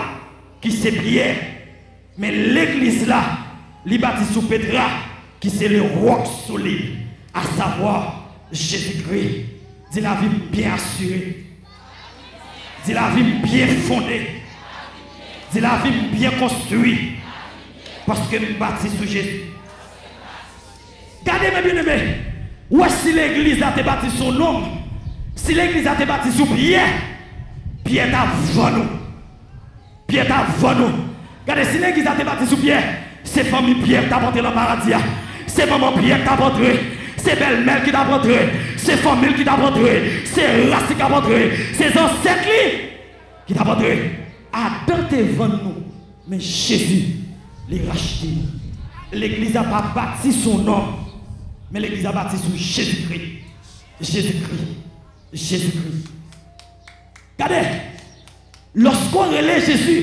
ki se Pyè. Men legliz la, li bati sou Petra, ki se le roc solide, à savoir Jésus-Christ. Di lavi m byen asire. Di lavi m byen fonde. Di lavi m byen konstwi. Paske m bati sou Jezi. Gade, men byeneme, ou wè, si legliz la te bati sou nonm, si legliz la te bati sou Pyè, Pyè t ap vann ou. Pyè t ap vann ou. Gade, si legliz la te bati sou Pyè, se fanmi Pyè k t ap antre nan paradi a. Se manman Pyè k t ap antre. Se bèlmè l ki t ap antre. Se fanmi l ki t ap antre. Se ras li k ap antre. Se zansèt li ki t ap antre. Adan te vann nou, men Jezi, li rachte nou. Legliz la pa bati sou nonm, men legliz la bati sou Jezikri. Jezikri. Jezikri. Gade, lòske w rele Jezi,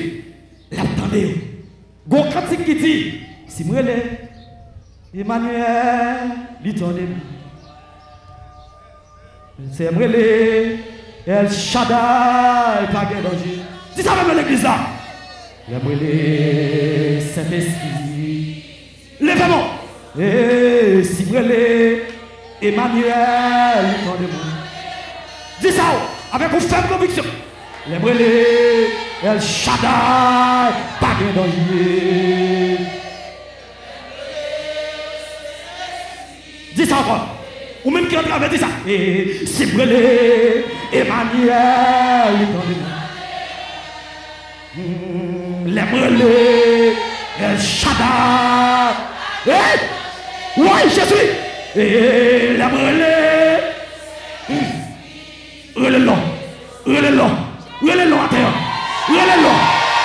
l ap tande w. Gon kantik ki di, si m rele Emanyèl, li tande m. Se m rele El Shaddai, pa gen danje. Di sa menm nan legliz la. Lè m rele Sentespri. Leve men w. E si m rele Emanyèl, li tande mwen. Di sa w, avèk yon fèm konviksyon. Lè m rele El Shaddai, pa gen danje. Di sa ankò. Ou menm ki antrave, di sa. E si m rele Emanyèl, li tande mwen. Hmm, lè m rele El Shaddai. Hey! Woy, Jezi! E lè m rele. Hmm. Rele l non. Rele l non. Rele l non atè an. Rele l non.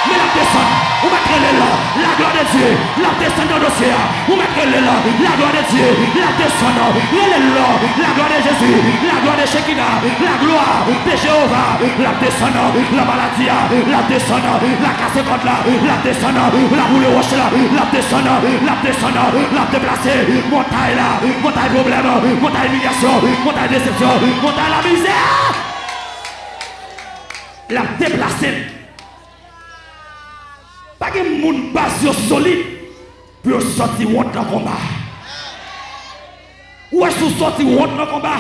Men l ap desann. Ou mèt rele l. La gloire de Dieu. L ap desann nan dosye a. Ou mèt rele l. La gloire de Dieu. L ap desann. Rele l non. La gloire de Jésus. La gloire de Shekinah. La gloire de Jéhovah. L ap desann nan maladi a. L ap desann nan la kase kòd la. L ap desann nan la boule wòch la. L ap desann nan. L ap desann nan. L ap deplase. Montay la. Montay pwoblèm. Montay imilyasyon. Montay desepsyon. Montay lamizè. L ap deplase l. Pa gen moun baz yo solid pou yo sòti wont nan konba. Ou wè, si w sòti wont nan konba,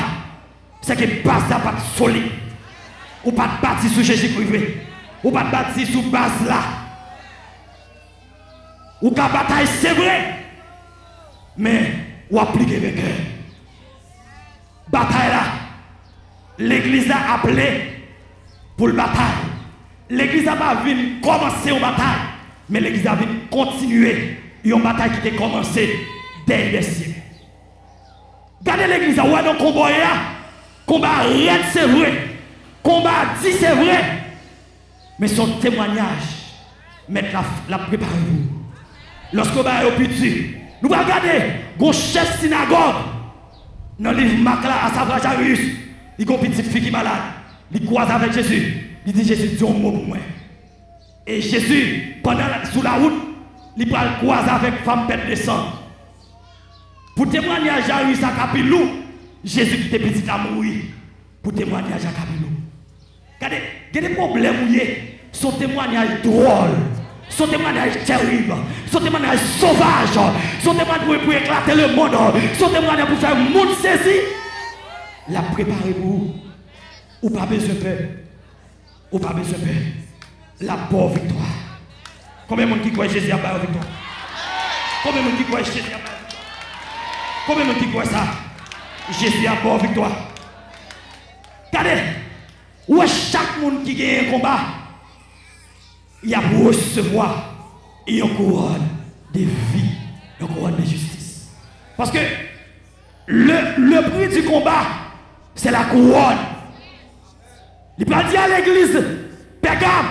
se ke baz la pa t solid. Ou pa t bati sou Jezikri vre. Ou pa t bati sou baz la. Ou ka batay, se vre, men w ap pli ke venkè. Batay la, legliz la aple pou l batay. Legliz la pa vin kòmanse yon batay, men legliz la vin kontinye yon batay ki te kòmanse dèyè dè syèk. Gade legliz la, ou wè nan konba w ye a, konba a rèd, se vre, konba a di, se vre, men se yon temwayaj Mèt la, l ap prepare pou ou. Lòske w bagay yo pi di, nou pral gade, gon chèf sinagòg nan liv Mak la, asavwa Jairus, li gon pitit fi ki malad. Li kwaze avèk Jezi, li di Jezi, di yon mo pou mwen. E Jezi, pandan l sou lawout, li pral kwaze avèk fanm pèt de san. Pou temwanyaj Jairus la ka pi lou, Jezi kite pitit la mouri pou temwanyaj la ka pi lou. Gade, gen de pwoblèm ou ye, se yon temwanyaj dwòl, se yon temwanyaj tèrib, se yon temwanyaj sovaj, se yon temwanyaj pou, pou eklate lemonn, se yon temwanyaj pou fè moun sezi. L ap prepare pou ou. Ou pa bezwen pè. Ou pa bezwen pè. L ap ba w viktwa. Konbyen moun ki kwè Jezi ap ba yo viktwa? Konbyen moun ki kwè Jezi ap ba yo viktwa? Konbyen moun ki kwè sa? Jezi ap ba w viktwa. Gade, ou wè chak moun ki genyen konba, y ap resevwa yon kouwòn de vi, yon kouwòn de jistis. Paske le, le prix du combat, c'est la couronne. Li pral di a legliz Pègam,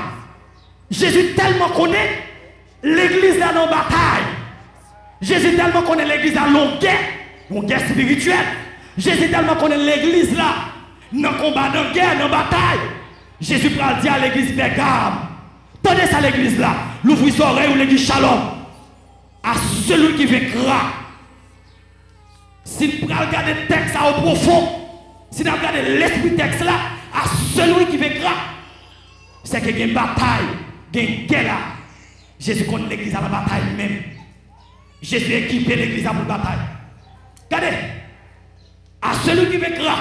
Jezi tèlman konnen legliz la nan batay. Jezi tèlman konnen legliz la nan gè, yon gè espirityèl. Jezi tèlman konnen legliz la nan konba, nan gè, nan batay. Jezi pral di a legliz Pègam, tande sa legliz la, louvri zòrèy ou legliz Shalom. À celui qui vaincra. Si n pral gade tèks sa o pwofon, si n ap gade lespri tèks la, à celui qui vaincra, se ke gen batay, gen gè la. Jezi konn legliz la nan batay menm. Jezi ekipe legliz la pou l batay. Gade, à celui qui vaincra,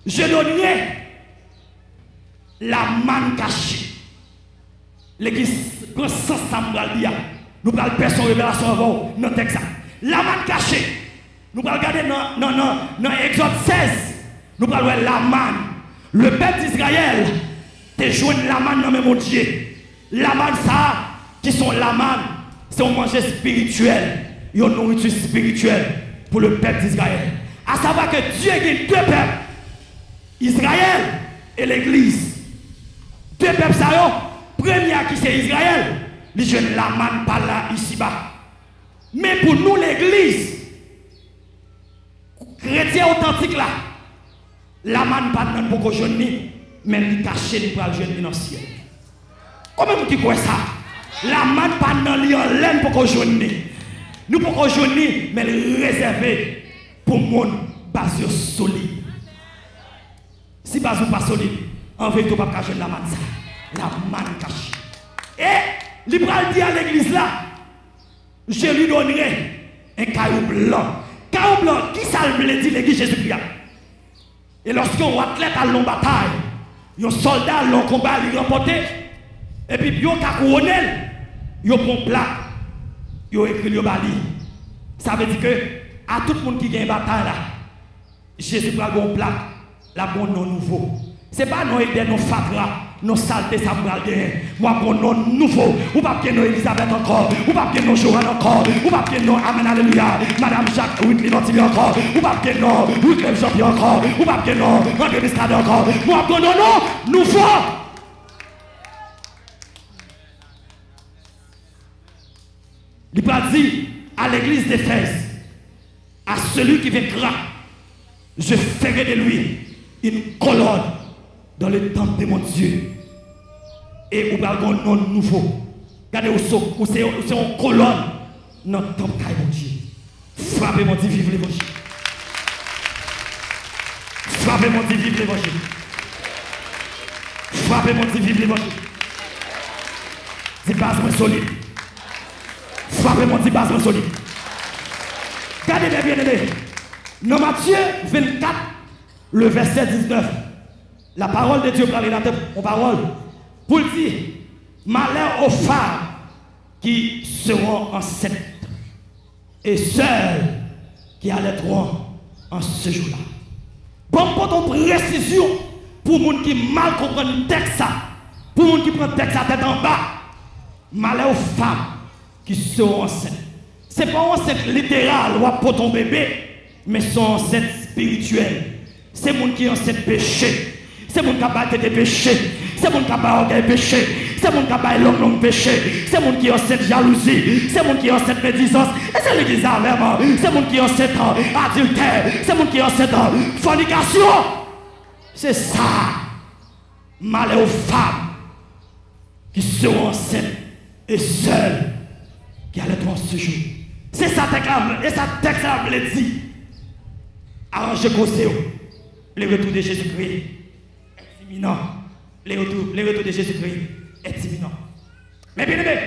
je donnerai la manne cachée. Legliz, pran sans sa m pral di a. Nou pral pèse yon revelasyon avè w nan tèks sa. Lamann kache. Nou pral gade nan, nan, nan, nan Egzòd sèz. Nou pral wè lamann. Lepèp Dizrayèl te jwenn lamann nan men Bondye. Lamann sa a, ki se yon lamann, se yon manje espirityèl, yon nouriti espirityèl pou lepèp Dizrayèl. Asavwa ke Dye gen de pèp, Izrayèl e legliz. De pèp sa yo, premye a ki se Izrayèl, li jwenn lamann pa l la isiba. Men pou nou legliz, kretyen otantik la, lamann pa n nan n poko jwenn li, men li kache, li pral jwenn li nan syèl. Konbyen moun ki kwè sa? Lamann pa n nan li anlè n poko jwenn li. Nou poko jwenn li, men li rezève pou moun baz yo solid. Si baz ou pa solid, an verite ou p ap ka jwenn lamann sa. Lamann kache. E li pral di a legliz la, Je lui donnerai un caillou blanc. Caillou blanc, ki sa l vle di legliz Jezikri a? E lòske yon atlèt al nan batay, yon sòlda al nan konba, li ranpòte, epi pou yo ka kouwone l, yo pran yon plak, yo ekri l, yo ba li. Sa vle di ke a tout moun ki gen batay la, Jezi pral gen yon plak, l ap gen yon non nouvo. Se pa non Edè, non fatra, non salte sa m pral genyen. M ap gen yon non nouvo. Ou p ap gen non Elizabeth ankò. Ou p ap gen non Johan ankò. Ou p ap gen non, amèn, alelouya, Madam Jacques Whitney Lantibi ankò. Ou p ap gen non Wyclef Jean Pierre ankò. Ou p ap gen non André Muscadin ankò. M ap gen yon non, non nouvo. Li pral di a legliz Efèz, à celui qui vaincra, je ferai de lui une colonne dans le temple de mon Dieu. E ou pral gen yon non nouvo. Gade, ou se, ou se, ou se yon kolòn nan tanp kay Bondye. Frape men w, di viv levanjil. Frape men w, di viv levanjil. Frape men w, di viv levanjil. Di baz mwen solid. Frape men w, di baz mwen solid. Gade, mes bien-aimés, nan Matye vennkat, le vèsè diznèf, la parole de Dieu pral relate yon pawòl pou l di, malheur aux femmes qui seront enceintes et celles qui allaiteront en ce jour-là. Ban m pote yon presizyon pou moun ki mal konprann tèks sa, pou moun ki pran tèks sa tèt anba. Malheur aux femmes qui seront enceintes. Se pa yon ansent literal, w ap pote yon bebe, men se yon ansent espirityèl. Se moun ki ansent peche. Se moun k ap bay tete peche. Se moun k ap bay ògèy peche. Se moun k ap bay long long peche. Se moun ki ansent jalouzi. Se moun ki ansent medizans. E se legliz la menm. Se moun ki ansent adiltè. Se moun ki ansent fònikasyon. Se sa. Malheur aux femmes qui seront enceintes et seules qui allaiteront ce jour. Se sa tèks la, e sa tèks la vle di. Aranje koze w. Le retour de Jésus-Christ est imminent. Le retour, le retour de Jésus-Christ est imminent. Mes bien-aimés,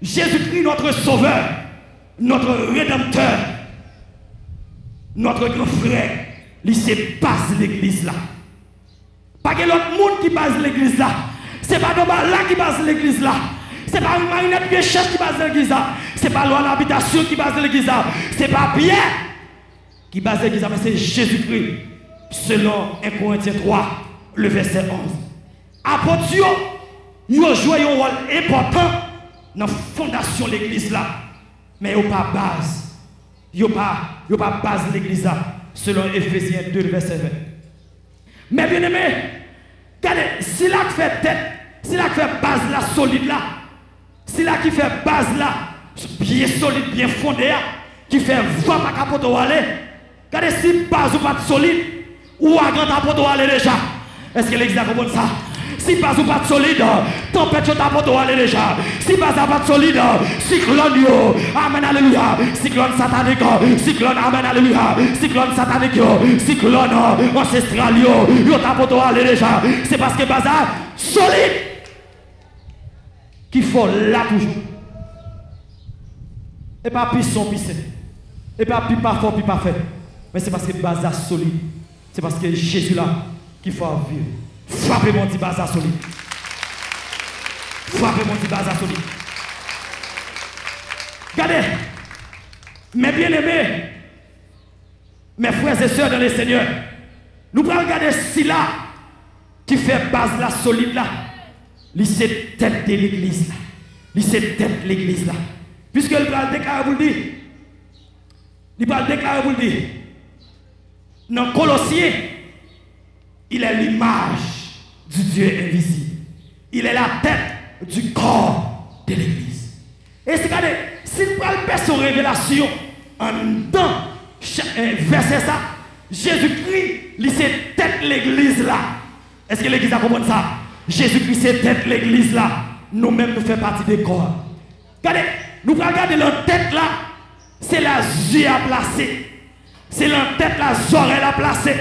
Jésus-Christ, notre Sauveur, notre Rédempteur, notre grand frère, li se baz legliz la. Pa gen lòt moun ki baz legliz la. Se pa Donbala ki baz legliz la. Se pa Marinèt Pye Chèch ki baz legliz la. Se pa Lwa Labitasyon ki baz legliz la. Se pa Pyè ki baz legliz la, men se Jezikri, selon en Korentyen twa, le vèsè onz. Apot yo, yo jwe yon wòl enpòtan nan fondasyon legliz la, men yo pa baz, yo pa, yo pa baz legliz la, selon Efezyen de, vèsè ven. Men byeneme, gade, sila k fè tèt, sila k fè baz la solid la, sila ki fè baz la byen solid, byen fonde a, ki fè van pa ka pote w ale. Gade, si baz ou pa t solid, ouragan ta pote w ale deja. Èske legliz la konprann sa? Si baz ou pa t solid, tanpèt yo ta pote w ale deja. Si baz la pa t solid, siklòn yo, amèn, alelouya, siklòn satanik, siklòn, amèn, alelouya, siklòn satanik yo, siklòn ansestral yo, yo ta pote w ale deja. Se paske baz la solid ki fè w la toujou. E pa pi son pi sen. E pa pi pa fò pi pa fè. Men se paske baz la solid. Se paske Jezi la ki fè w ap viv. Frape men w di, baz la solid. Frape men w di, baz la solid. Gade, mes bien-aimés, mes frères et sœurs dans le Seigneur, nou pral gade sila ki fè baz la solid la. Li se tèt de legliz la. Li se tèt legliz la. Piske l pral deklare pou l di, li pral deklare pou l di, nan Kolosyen, il est l'image du Dieu invisible. Il est la tête du corps de l'église. E si gade, si n pral pèse yon revelasyon anndan cha-, eh, vèsè sa, Jezikri, li se tèt legliz la. Èske legliz la konprann sa? Jezikri se tèt legliz la. Nou menm, nou fè pati de kò a. Gade, nou pral gade nan tèt la, se la zye a plase. Se nan tèt la zòrèy la plase.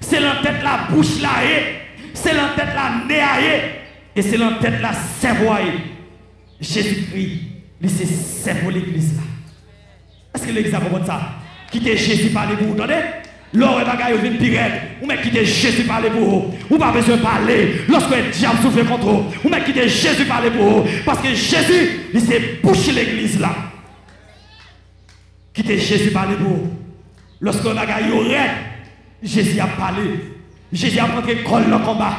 Se nan tèt la bouch la ye. Se nan tèt la ne a ye. E se nan tèt la sèvo a ye. Jezikri, li se sèvo legliz la. Èske legliz la konprann sa? Kite Jezi pale pou ou, tande. Lè w wè bagay yo vin pi rèd, ou mèt kite Jezi pale pou ou. Ou pa bezwen pale. Lòske w wè dyab soufle kont ou, ou mèt kite Jezi pale pou ou. Paske Jezi, li se bouch legliz la. Kite Jezi pale pou ou. Lòske bagay yo rèd, Jezi ap pale. Jezi ap rantre kò l nan konba.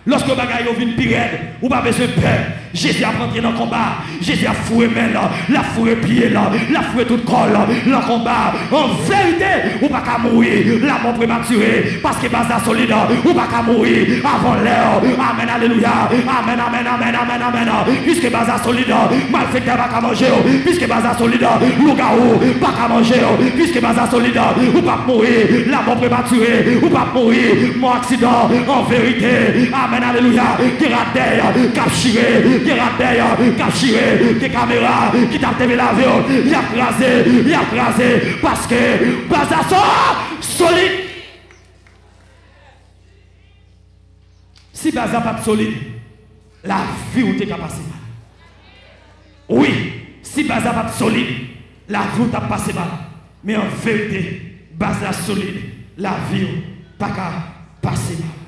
Lòske bagay yo vin pi rèd, ou pa bezwen pè. Jezi ap rantre nan konba. Jezi ap foure men l, l ap foure pye l, l ap foure tout kò l nan konba. An verite, ou pa ka mouri lanmò prematire, paske baz la solid, ou pa ka mouri avan lè w. Amèn, alelouya. Amèn, amèn, amèn, amèn, amèn. Piske baz la solid, malfektè pa ka manje w. Piske baz la solid, lougawou pa ka manje w. Piske baz la solid, ou p ap mouri lanmò prematire. Ou p ap mouri mò aksidan. An verite, amèn, alelouya. Gen radèy k ap chire. Gen radèy k ap chire. Gen kamera ki t ap teve lavi w. Y ap kraze. Y ap kraze. Paske baz la so-, solid. Si baz la pa t solid, lavi w te ka pase mal. Wi, si baz la pa t solid, lavi w t ap pase mal. Men an verite, baz la solid, lavi w pa ka pase mal.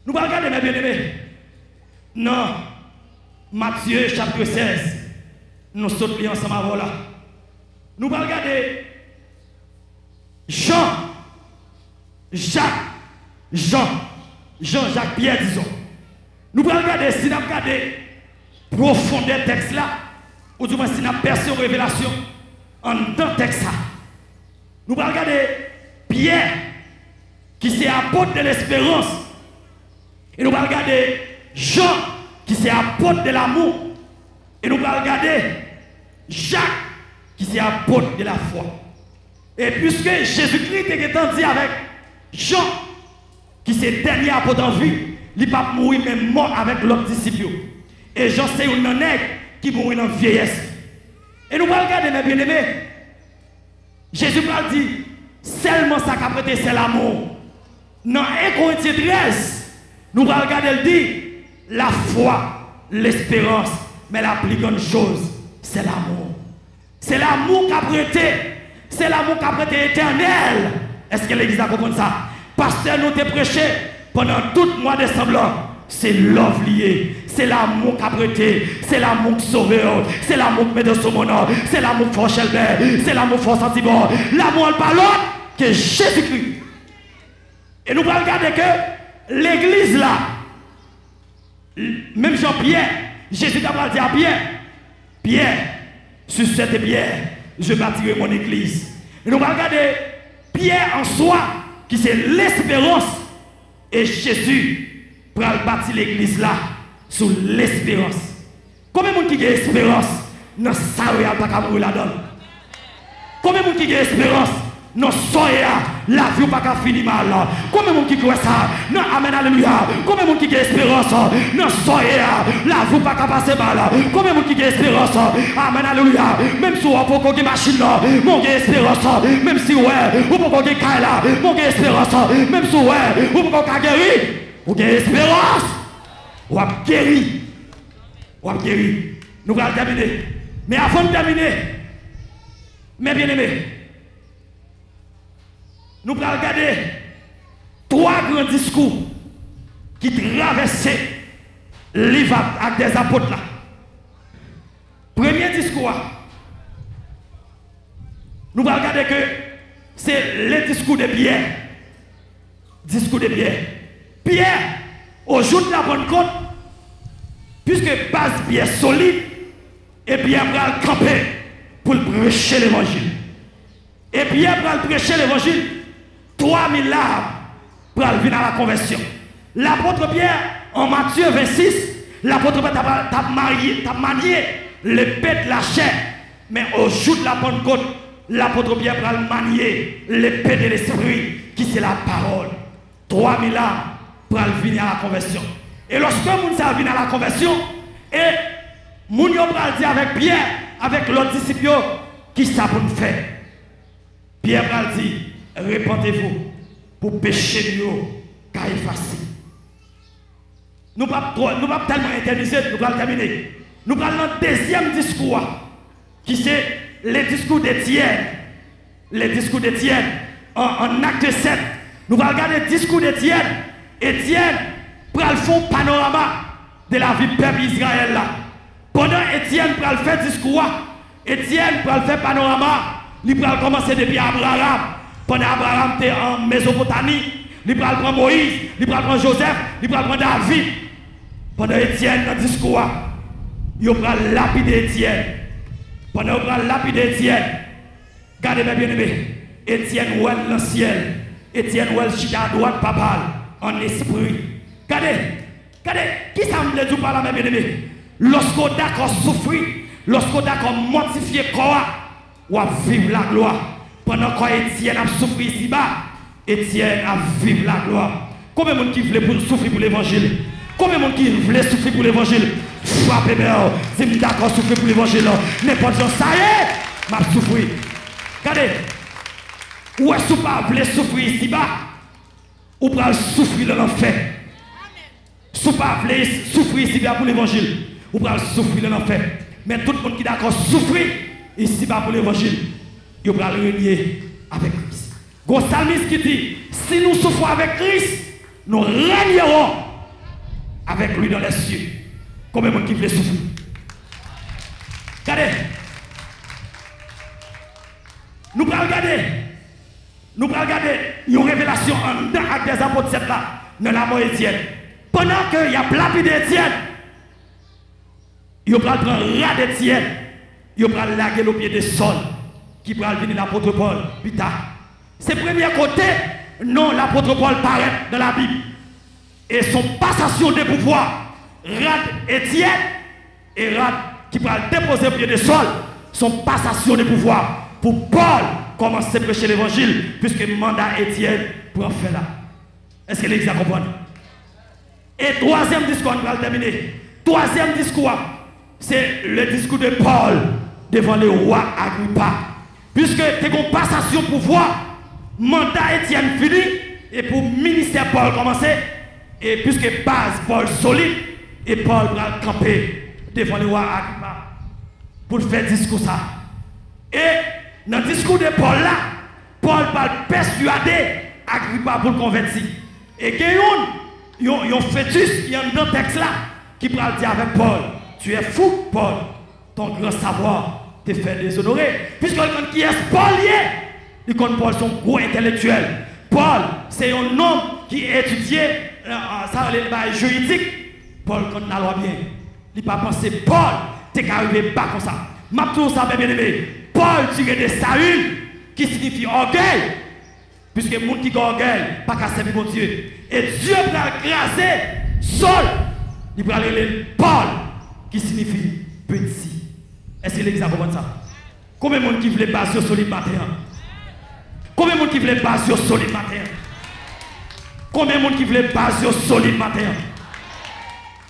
Nou pral gade, mes bien-aimés, nan Matye chapit sèz, nou sot li ansanm avè w la. Nou pral gade Jan, Jak, Jan, Jan, Jak, Pyè, dizon. Nou pral gade, si n ap gade pwofondè tèks la, oudimwen si n ap pèse yon revelasyon anndan tèks sa. Nou pral gade Pyè, ki se apot de lesperans, e nou pral gade Jan, ki se apot de lamou, e nou pral gade Jak, ki se apot de lafwa. E piske Jezikri te gentan di avèk Jan, ki se dènye apot an vi, li p ap mouri menm mò avèk lòt disip yo. E Jan se youn nan nèg ki mouri nan vyeyès. E nou pral gade, mè byeneme, Jezi pral di, sèlman sa k ap rete, se lamou. Nan en Korentyen trèz, nou pral gade l di, lafwa, lesperans, men la pli grann choz, se lamou. Se lamou k ap rete, se lamou k ap rete etènèl. Èske legliz la konprann sa? Pastè nou te preche pandan tout mwa desanm lan, se love li ye. Se lamou k ap rete, se lamou k sove w, se lamou k mete w sou moun, se lamou k fè w chèlbè, se lamou k fè w santi bon. Lamou an pa lòt ke Jezikri. E nou pral gade ke legliz la, menm jan Pyè, Jezi ta pral di a Pyè, Pierre, sur cette pierre, je bâtirai mon église. E nou pral gade Pyè an swa, ki se lesperans, e Jezi pral bati legliz la sou lesperans. Konbyen moun ki gen esperans nan sa yo ye a pa ka mouri ladan l? Konbyen moun ki gen esperans nan sa w ye a, lavi w pa ka fini mal? Konbyen moun ki kwè sa? Nan amèn, alelouya. Konbyen moun ki gen esperans nan sa w ye a, lavi w pa ka pase mal? Konbyen moun ki gen esperans? Amèn, alelouya. Menm si w poko gen machin nan, men w gen esperans. Menm si w wè ou poko gen kay la, men w gen esperans. Menm si w wè ou poko ka geri, ou gen esperans. W ap geri. W ap geri. Nou pral tèmine. Men avan n tèmine, mè byeneme, nou pral gade twa gran diskou ki travèse liv Ak, Ak dèzapot la. Premye diskou a, nou pral gade ke se le diskou de Pyè. Diskou de Pyè. Pyè, o jou de la Pannkot, piske baz Pyè solid, e Pyè pral kanpe pou l preche levanjil. E Pyè pral preche levanjil, twa mil la pral vin a la konvèsyon. Lapot Pyè, an Matye vennsis, lapot Pyè t ap, t ap marye, t ap manye lepe de lachè. Men o jou de la Pannkot, lapot Pyè pral manye lepe de lespri, ki se lapawòl. Twa mil la pral vini a la konvèsyon. E lòske moun sa a vin a la konvèsyon, e moun yo pral di avèk Pyè, avèk lòt disip yo, kisa pou n fè? Pyè pral di, repentez-vous, pou peche nou yo ka efase. Nou p ap twò, nou p ap tèlman etènize, nou pral tèmine. Nou pral nan dezyèm diskou a, ki se le diskou de Etyèn. Le diskou de Etyèn, an, an Ak sèt. Nou pral gade diskou de Etyèn. Etyèn pral fè yon panorama de lavi pèp Izrayèl la. Pandan Etyèn pral fè diskou a, Etyèn pral fè panorama, li pral kòmanse depi Abraram. Pandan Abraram te an Mezopotami, li pral pran Moyiz, li pral pran Jozèf, li pral pran David. Pandan Etyèn nan diskou a, yo pral lapide Etyèn. Pandan yo pral lapide Etyèn, gade, mè byeneme, Etyèn wè l nan syèl. Etyèn wè l chita adwat Papa l an espri. Gade, gade, kisa m vle di w pa la, mè byeneme? Lòske w dakò soufri, lòske w dakò mòtifye kò a, w ap viv laglwa. Pandan kò Etyèn ap soufri isiba, Etyèn ap viv laglwa. Konbyen moun ki vle pou, soufri pou levanjil? Konbyen moun ki vle soufri pou levanjil? Frape men w, di, "M dakò soufri pou levanjil." Nenpòt jan sa ye, m ap soufri. Gade, ou wè, si w pa vle soufri isiba, ou pral soufri nan lanfè. Si w pa vle soufri isiba pou levanjil, ou pral soufri nan lanfè. Men tout moun ki dakò soufri isiba pou levanjil, yo pral renye avèk Kris. Gon salmis ki di, "Si nous souffrons avec Christ, nous régnerons avec lui dans les cieux." Konbyen moun ki vle soufri? Gade, nou pral gade, nou pral gade yon revelasyon anndan Ak dèzapot sèt la, nan lamò Etyèn. Pandan ke y ap lapide Etyèn, yo pral pran rad Etyèn, yo pral lage l o pye de Sòl, ki pral vini lapot Pòl pita. Se premye kote non lapot Pòl parèt nan Labib. E se yon pasasyon de pouvwa. rad Etyèn e rad ki pral depoze pye de Sòl, se yon pasasyon de pouvwa pou Pòl kòmanse preche levanjil, piske manda Etyèn pran fen la. Èske legliz la konprann? E twazyèm diskou a, nou pral tèmine. Twazyèm diskou a, se le diskou de Pòl devan le wa Agripa. Piske te gon pasasyon pouvwa, manda Etyèn fini, e pou ministè Pòl kòmanse, e piske baz Pòl solid, e Pòl pral kanpe devan le wa Agripa pou l fè diskou sa. E nan diskou de Pòl la, Pòl pral pèswade Agripa pou l konvèti. E gen youn, yon, yon fetis ki anndan tèks la, ki pral di avèk Pòl, Tu es fou, Paul, ton grand savoir te fait déshonorer. Piske l konn kiyès Pòl ye, li konn Pòl se yon gwo entèlektyèl. Pòl se yon nonm ki etidye, eh, eh, sa rele bagay jiridik. Pòl konn lalwa byen. Li pa panse Pòl te ka rive ba konsa. M ap di w sa, byeneme. Pòl tire de Saül, ki siyifi ògèy. Piske moun ki gen ògèy pa ka sèvi Bondye. E Dye pral kraze Sòl, li pral rele l Pòl, ki siyifi piti. Èske legliz la konprann sa? Konbyen moun ki vle baz yo solid maten an? Konbyen moun ki vle baz yo solid maten an? Konbyen moun ki vle baz yo solid maten an?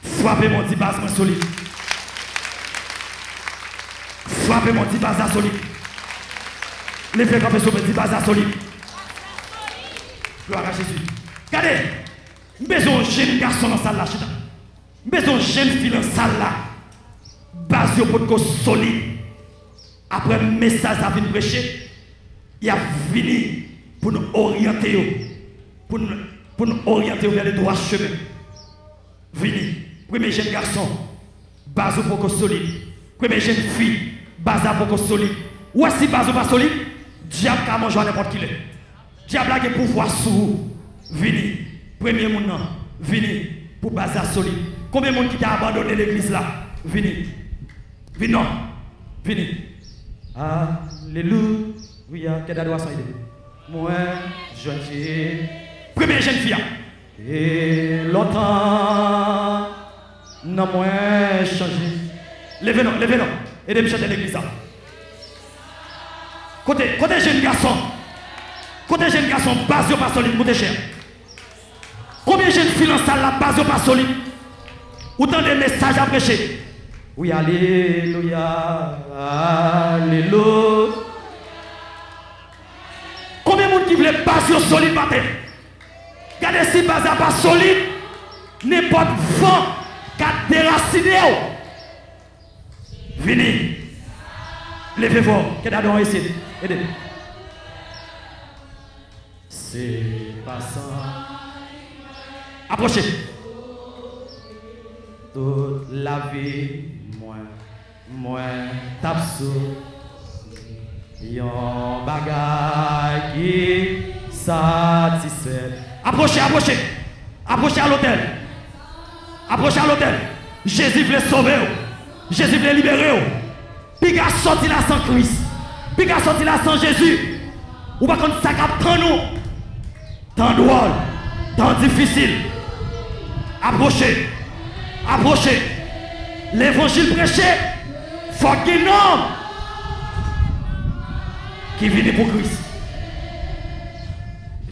Frape men w, di, "Baz mwen solid." Frape men w, di, "Baz la solid." Leve kanpe sou men, di, "Baz la solid." Glwa a Jezi. Gade, m bezwen yon jenn gason nan sal la, chita. M bezwen yon jenn fi nan sal la. Baz yo potko solid. Apre mesaj sa fin preche, y ap vini pou n oryante yo, pou n, pou n oryante yo vers le droit chemin. Vini. Premye jenn gason, baz ou poko solid. Premye jenn fi, baz la poko solid. Ou wè si baz ou pa solid, dyab ka manje w a nenpòt ki lè. Dyab la gen pouvwa sou ou. Vini. Premye moun nan, vini pou baz la solid. Konbyen moun ki te abandone legliz la? Vini. Vin non. Vini. Alelouya. Kèt adorasyon ede. Mwen jwenn Jezi. Premye jenn fi a. E lontan nan mwen chanje. Leve non, leve non. Ede m chante legliz la. Kote, kote jenn gason? Kote jenn gason? Baz yo pa solid, moute chè. Konbyen jenn fi nan sal la, baz yo pa solid? Ou tande mesaj la preche? Wi, alelouya, alelouya. Konbyen moun ki vle baz yo solid maten? Gade si baz la pa solid, nenpòt van ka derasine w. Vini. Leve fò. Kèt adorasyon ede. Ede. Se pa san. Apwoche. Tout lavi mwen, mwen t ap sou yon bagay ki satisfè. Apwoche, apwoche. Apwoche a lotèl. Apwoche a lotèl. Jezi vle sove w. Jezi vle libere w. Piga sòti la san Kris. Piga sòti la san Jezi. Ou pa konn sa k ap tann ou. Tan dwòl. Tan difisil. Apwoche. Apwoche. Levanjil preche. Fòk gen nonm ki vini pou Kris.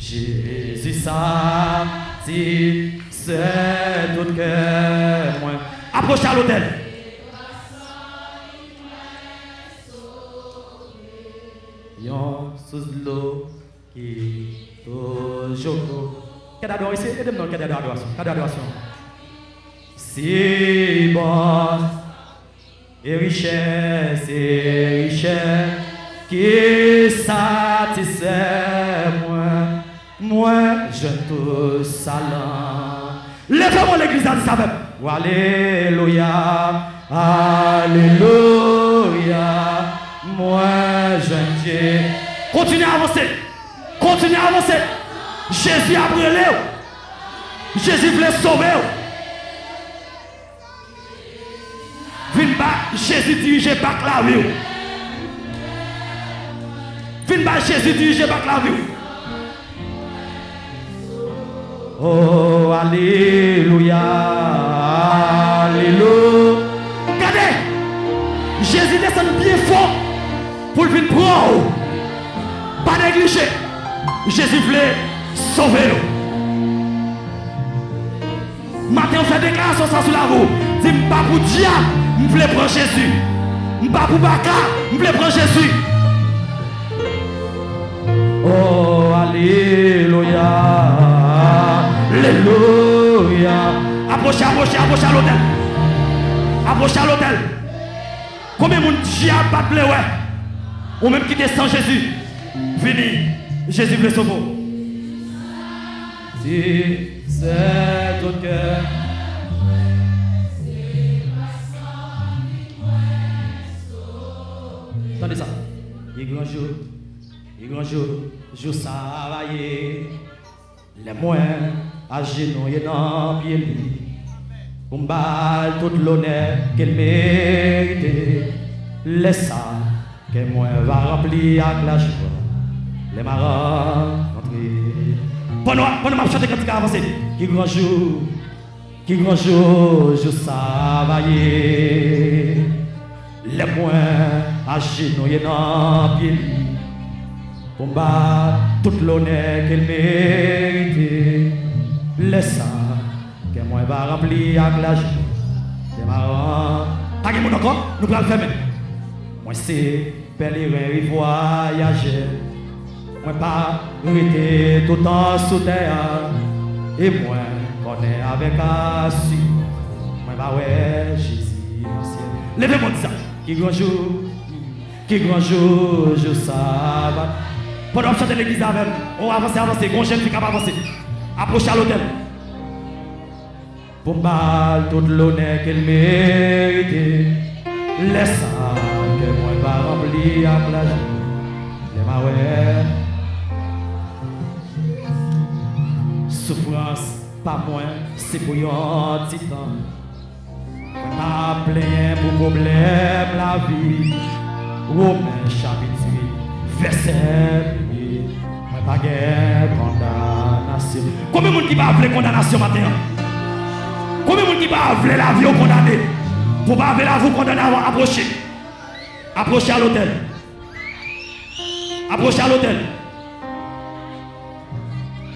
Jezi satisfè tout kè mwen. Apwoche a lotèl. Yon sous dlo ki toujou kou. Kèt adorasyon, ede m non, kèt adorasyon, kèt adorasyon. Si bon e richès, e richès ki satisfè mwen, mwen jwenn tou sa lan. Leve men w legliz la, di sa avè m. Alelouya, alelouya, mwen jwenn Jezi. Kontinye avanse. Kontinye avanse. Jezi ap rele w. Jezi vle sove w. Vin ba Jezi dirije bak lavi w. Vin ba Jezi dirije bak lavi w. Oh, alelouya. Pran w. Pa neglije. Jezi vle sove w. Maten an, fè deklarasyon sa sou lavi w. Di, "M pa pou dyab, m vle pran Jezi. M pa pou baka, m vle pran Jezi." Oh, alelouya, alelouya. Apwoche, apwoche, apwoche a lotèl. Apwoche a lotèl. Konbyen moun dyab pa t vle wè? Ou menm ki te san Jezi, vini. Jezi vle sove w. Si se tout kè. Tande sa. Ki gran jou, ki gran jou, jou sa a va ye. Lè mwen ajenouye nan pye li, pou m ba l tout lonè ke l merite, lè sa, kè mwen va ranpli ak lajwa, lè m a rankontre. Pandan, pandan m ap chante kantik la, avanse. Ki gran jou, ki gran jou, jou sa a va ye. Lè mwen ajenouye nan pye li, pou m ba tout lonè ke l merite. Lè sa, kè mwen va ranpli ak lajwa. Demaran. Pa gen moun ankò? Nou pral fèmen. Mwen se pèleren e vwayajè. Mwen pa rete toutan sou tè a. E mwen konnen avèk asirans mwen va wè Jezi nan syèl. Leve men w, di sa. Ki gran jou, ki gran jou, jou sa va. Pandan w ap chante legliz la avè m, ou avanse, avanse. Gon jèn fi k ap avanse. Apwoche a lotèl. Pou m ba l tout lonè ke l merite. Lè sa, kè mwen va ranpli ak lajwa. Lè m a wè soufrans pa mwen, se pou yon ti tan. Mwen pa plenyen pou pwoblèm lavi. Women chapit uit, vèsè premye. Mwen pa gen kondanasyon. Konbyen moun ki pa vle kondanasyon maten an? Konbyen moun ki pa vle lavi w kondane? Pou w pa vle lavi w kondane, apwoche. Apwoche a lotèl. Apwoche a lotèl.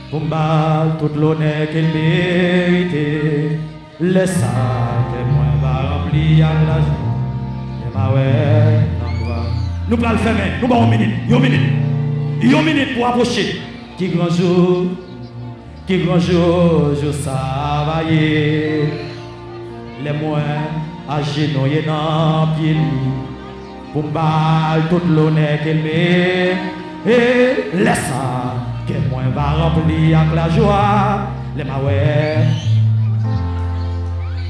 Pou m ba l tout lonè ke l merite. Lè sa, kè mwen va ranpli ak lajwa. Lè m a wè nan bra. Nou pral fèmen. Nou ba w yon minit. Yon minit. Yon minit pou apwoche. Ki gran jou, ki gran jou, jou sa va ye. Lè mwen ajenouye nan pye li, pou m ba l tout lonè ke l merite. E lè sa, kè mwen va ranpli ak lajwa. Lè m a wè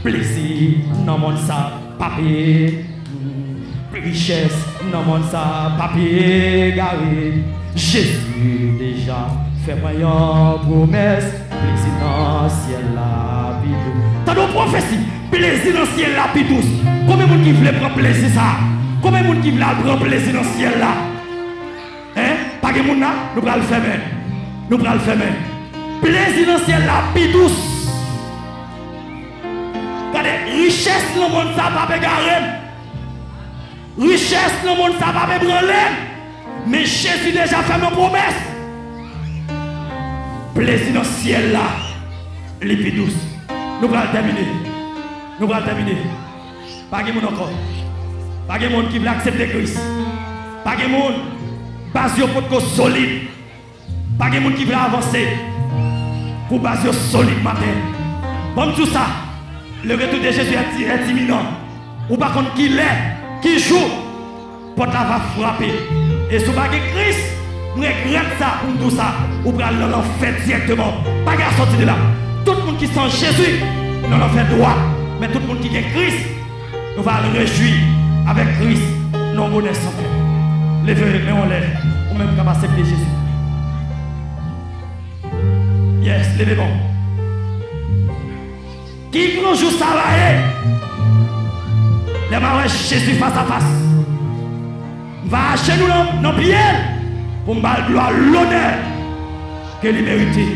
plezi nan monn sa pa peye. Richès nan monn sa pa peye egare. Jezi deja fè mwen yon pwomès. Plezi nan syèl la pi dous. Tande yon pwofesi. Plezi nan syèl la pi dous. Konbyen moun ki vle pran plezi sa? Konbyen moun ki vle al pran plezi nan syèl la? Hein? Pa gen moun la? Nou pral fèmen. Nou pral fèmen. Plezi nan syèl la pi dous. Gade, richès nan monn sa pa pe egare m. Richès nan monn sa pa pe ebranle m. Men Jezi deja fè m yon pwomès. Plezi nan syèl la, li pi dous. Nou pral tèmine. Nou pral tèmine. Pa gen moun ankò. Pa gen moun ki vle aksepte Kris. Pa gen moun. Baz yo potko solid. Pa gen moun ki vle avanse. Pou baz yo solid maten. Ban m di w sa. Le retour de Jésus est, est imminent. Ou pa konn ki lè, ki jou. Pòt la va frape. E si w pa gen Kris, m regrèt sa pou m di w sa, ou pral nan lanfè dirèkteman. Pa gen sòti de la. Tout moun ki san Jezi, nan lanfè dwat. Men tout moun ki gen Kris, nou va al rejwi avèk Kris nan yon bonè san fen. Leve men w anlè, ou menm k ap aksepte Jezi. Yes, leve men w. Ki gran jou sa va ye? Lè m a wè Jezi fas a fas, m va ajenou nan, nan pye l pou m ba l glwa, lonè ke li merite.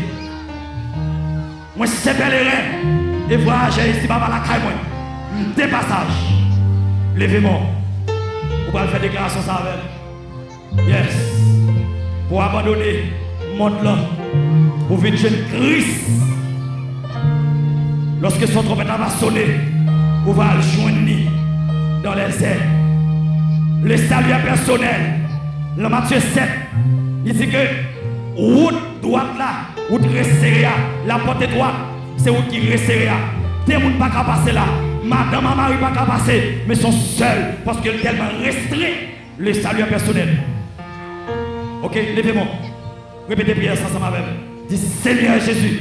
Mwen se pèleren e vwayajè isiba pa lakay mwen. M de pasaj. Leve men w. Ou pral fè deklarasyon sa avè m. Yes. Pou abandone mond lan, pou vin jwenn Kris. Lorsque son trompette va sonner, ou va al jwenn li dans les airs. Le salut est personnel. Dans Matthieu sept, li di ke wout dwat la, wout resere a, la pòt etwat, se wout ki resere a. De moun pa ka pase la, madanm a mari pa ka pase, men se yon sèl, paske l tèlman restre. Le salut est personnel. Ok, leve men w. Repete priyè sa ansanm avè m. Di, Senyè Jezi.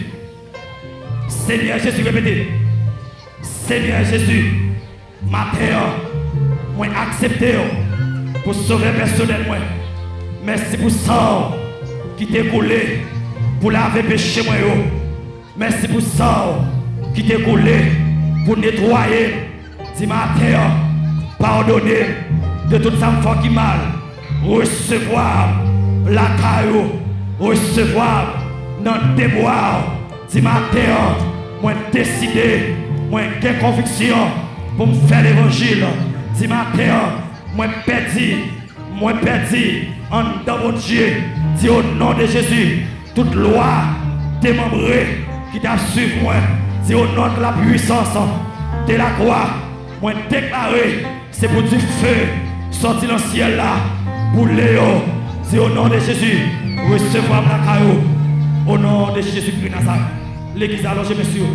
Senyè Jezi, repete. Senyè Jezi, maten an, mwen aksepte w pou sovè pèsonèl mwen. Mèsi pou san w ki te koule pou lave peche mwen yo. Mèsi pou san w ki te koule pou netwaye m. Di maten an, padone m de tout sa m fè ki mal. Resevwa m lakay ou. Resevwa m nan de bra w. Di maten an, mwen deside, mwen gen konviksyon pou m fè levanjil. Di maten an, mwen pèdi Mwen pèdi anndan Bondye. Di, o non de Jezi, tout lwa demanbre ki t ap swiv mwen. Di, o non de la pwisans de la kwa, mwen deklare se pou dife sòti nan syèl la boule yo. Di, o non de Jezi, resevwa m lakay ou. O non de Jezikri Nazarèt. Legliz la, lonje men sou yo.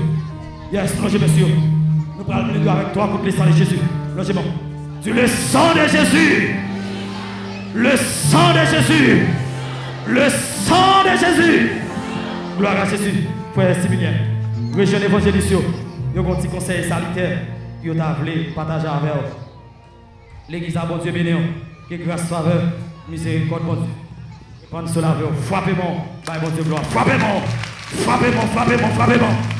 Yes, lonje men sou yo. Nou pral plede avèk twa kout le sang de Jésus. Lonje men w. Di, le sang de Jésus. Le sang de Jésus. Le sang de Jésus. Gloire à Jésus. Frè Similyen, rejwenn evanjelis yo. Yo gen yon ti konsèy salitè yo ta vle pataje avè w. Legliz la, Bondye beni w. Ke gras, favè, mizerikòd Bondye repann sou lavi w. Frape men w, bay Bondye glwa. Frape men w. Frape men w, frape men w, frape men w.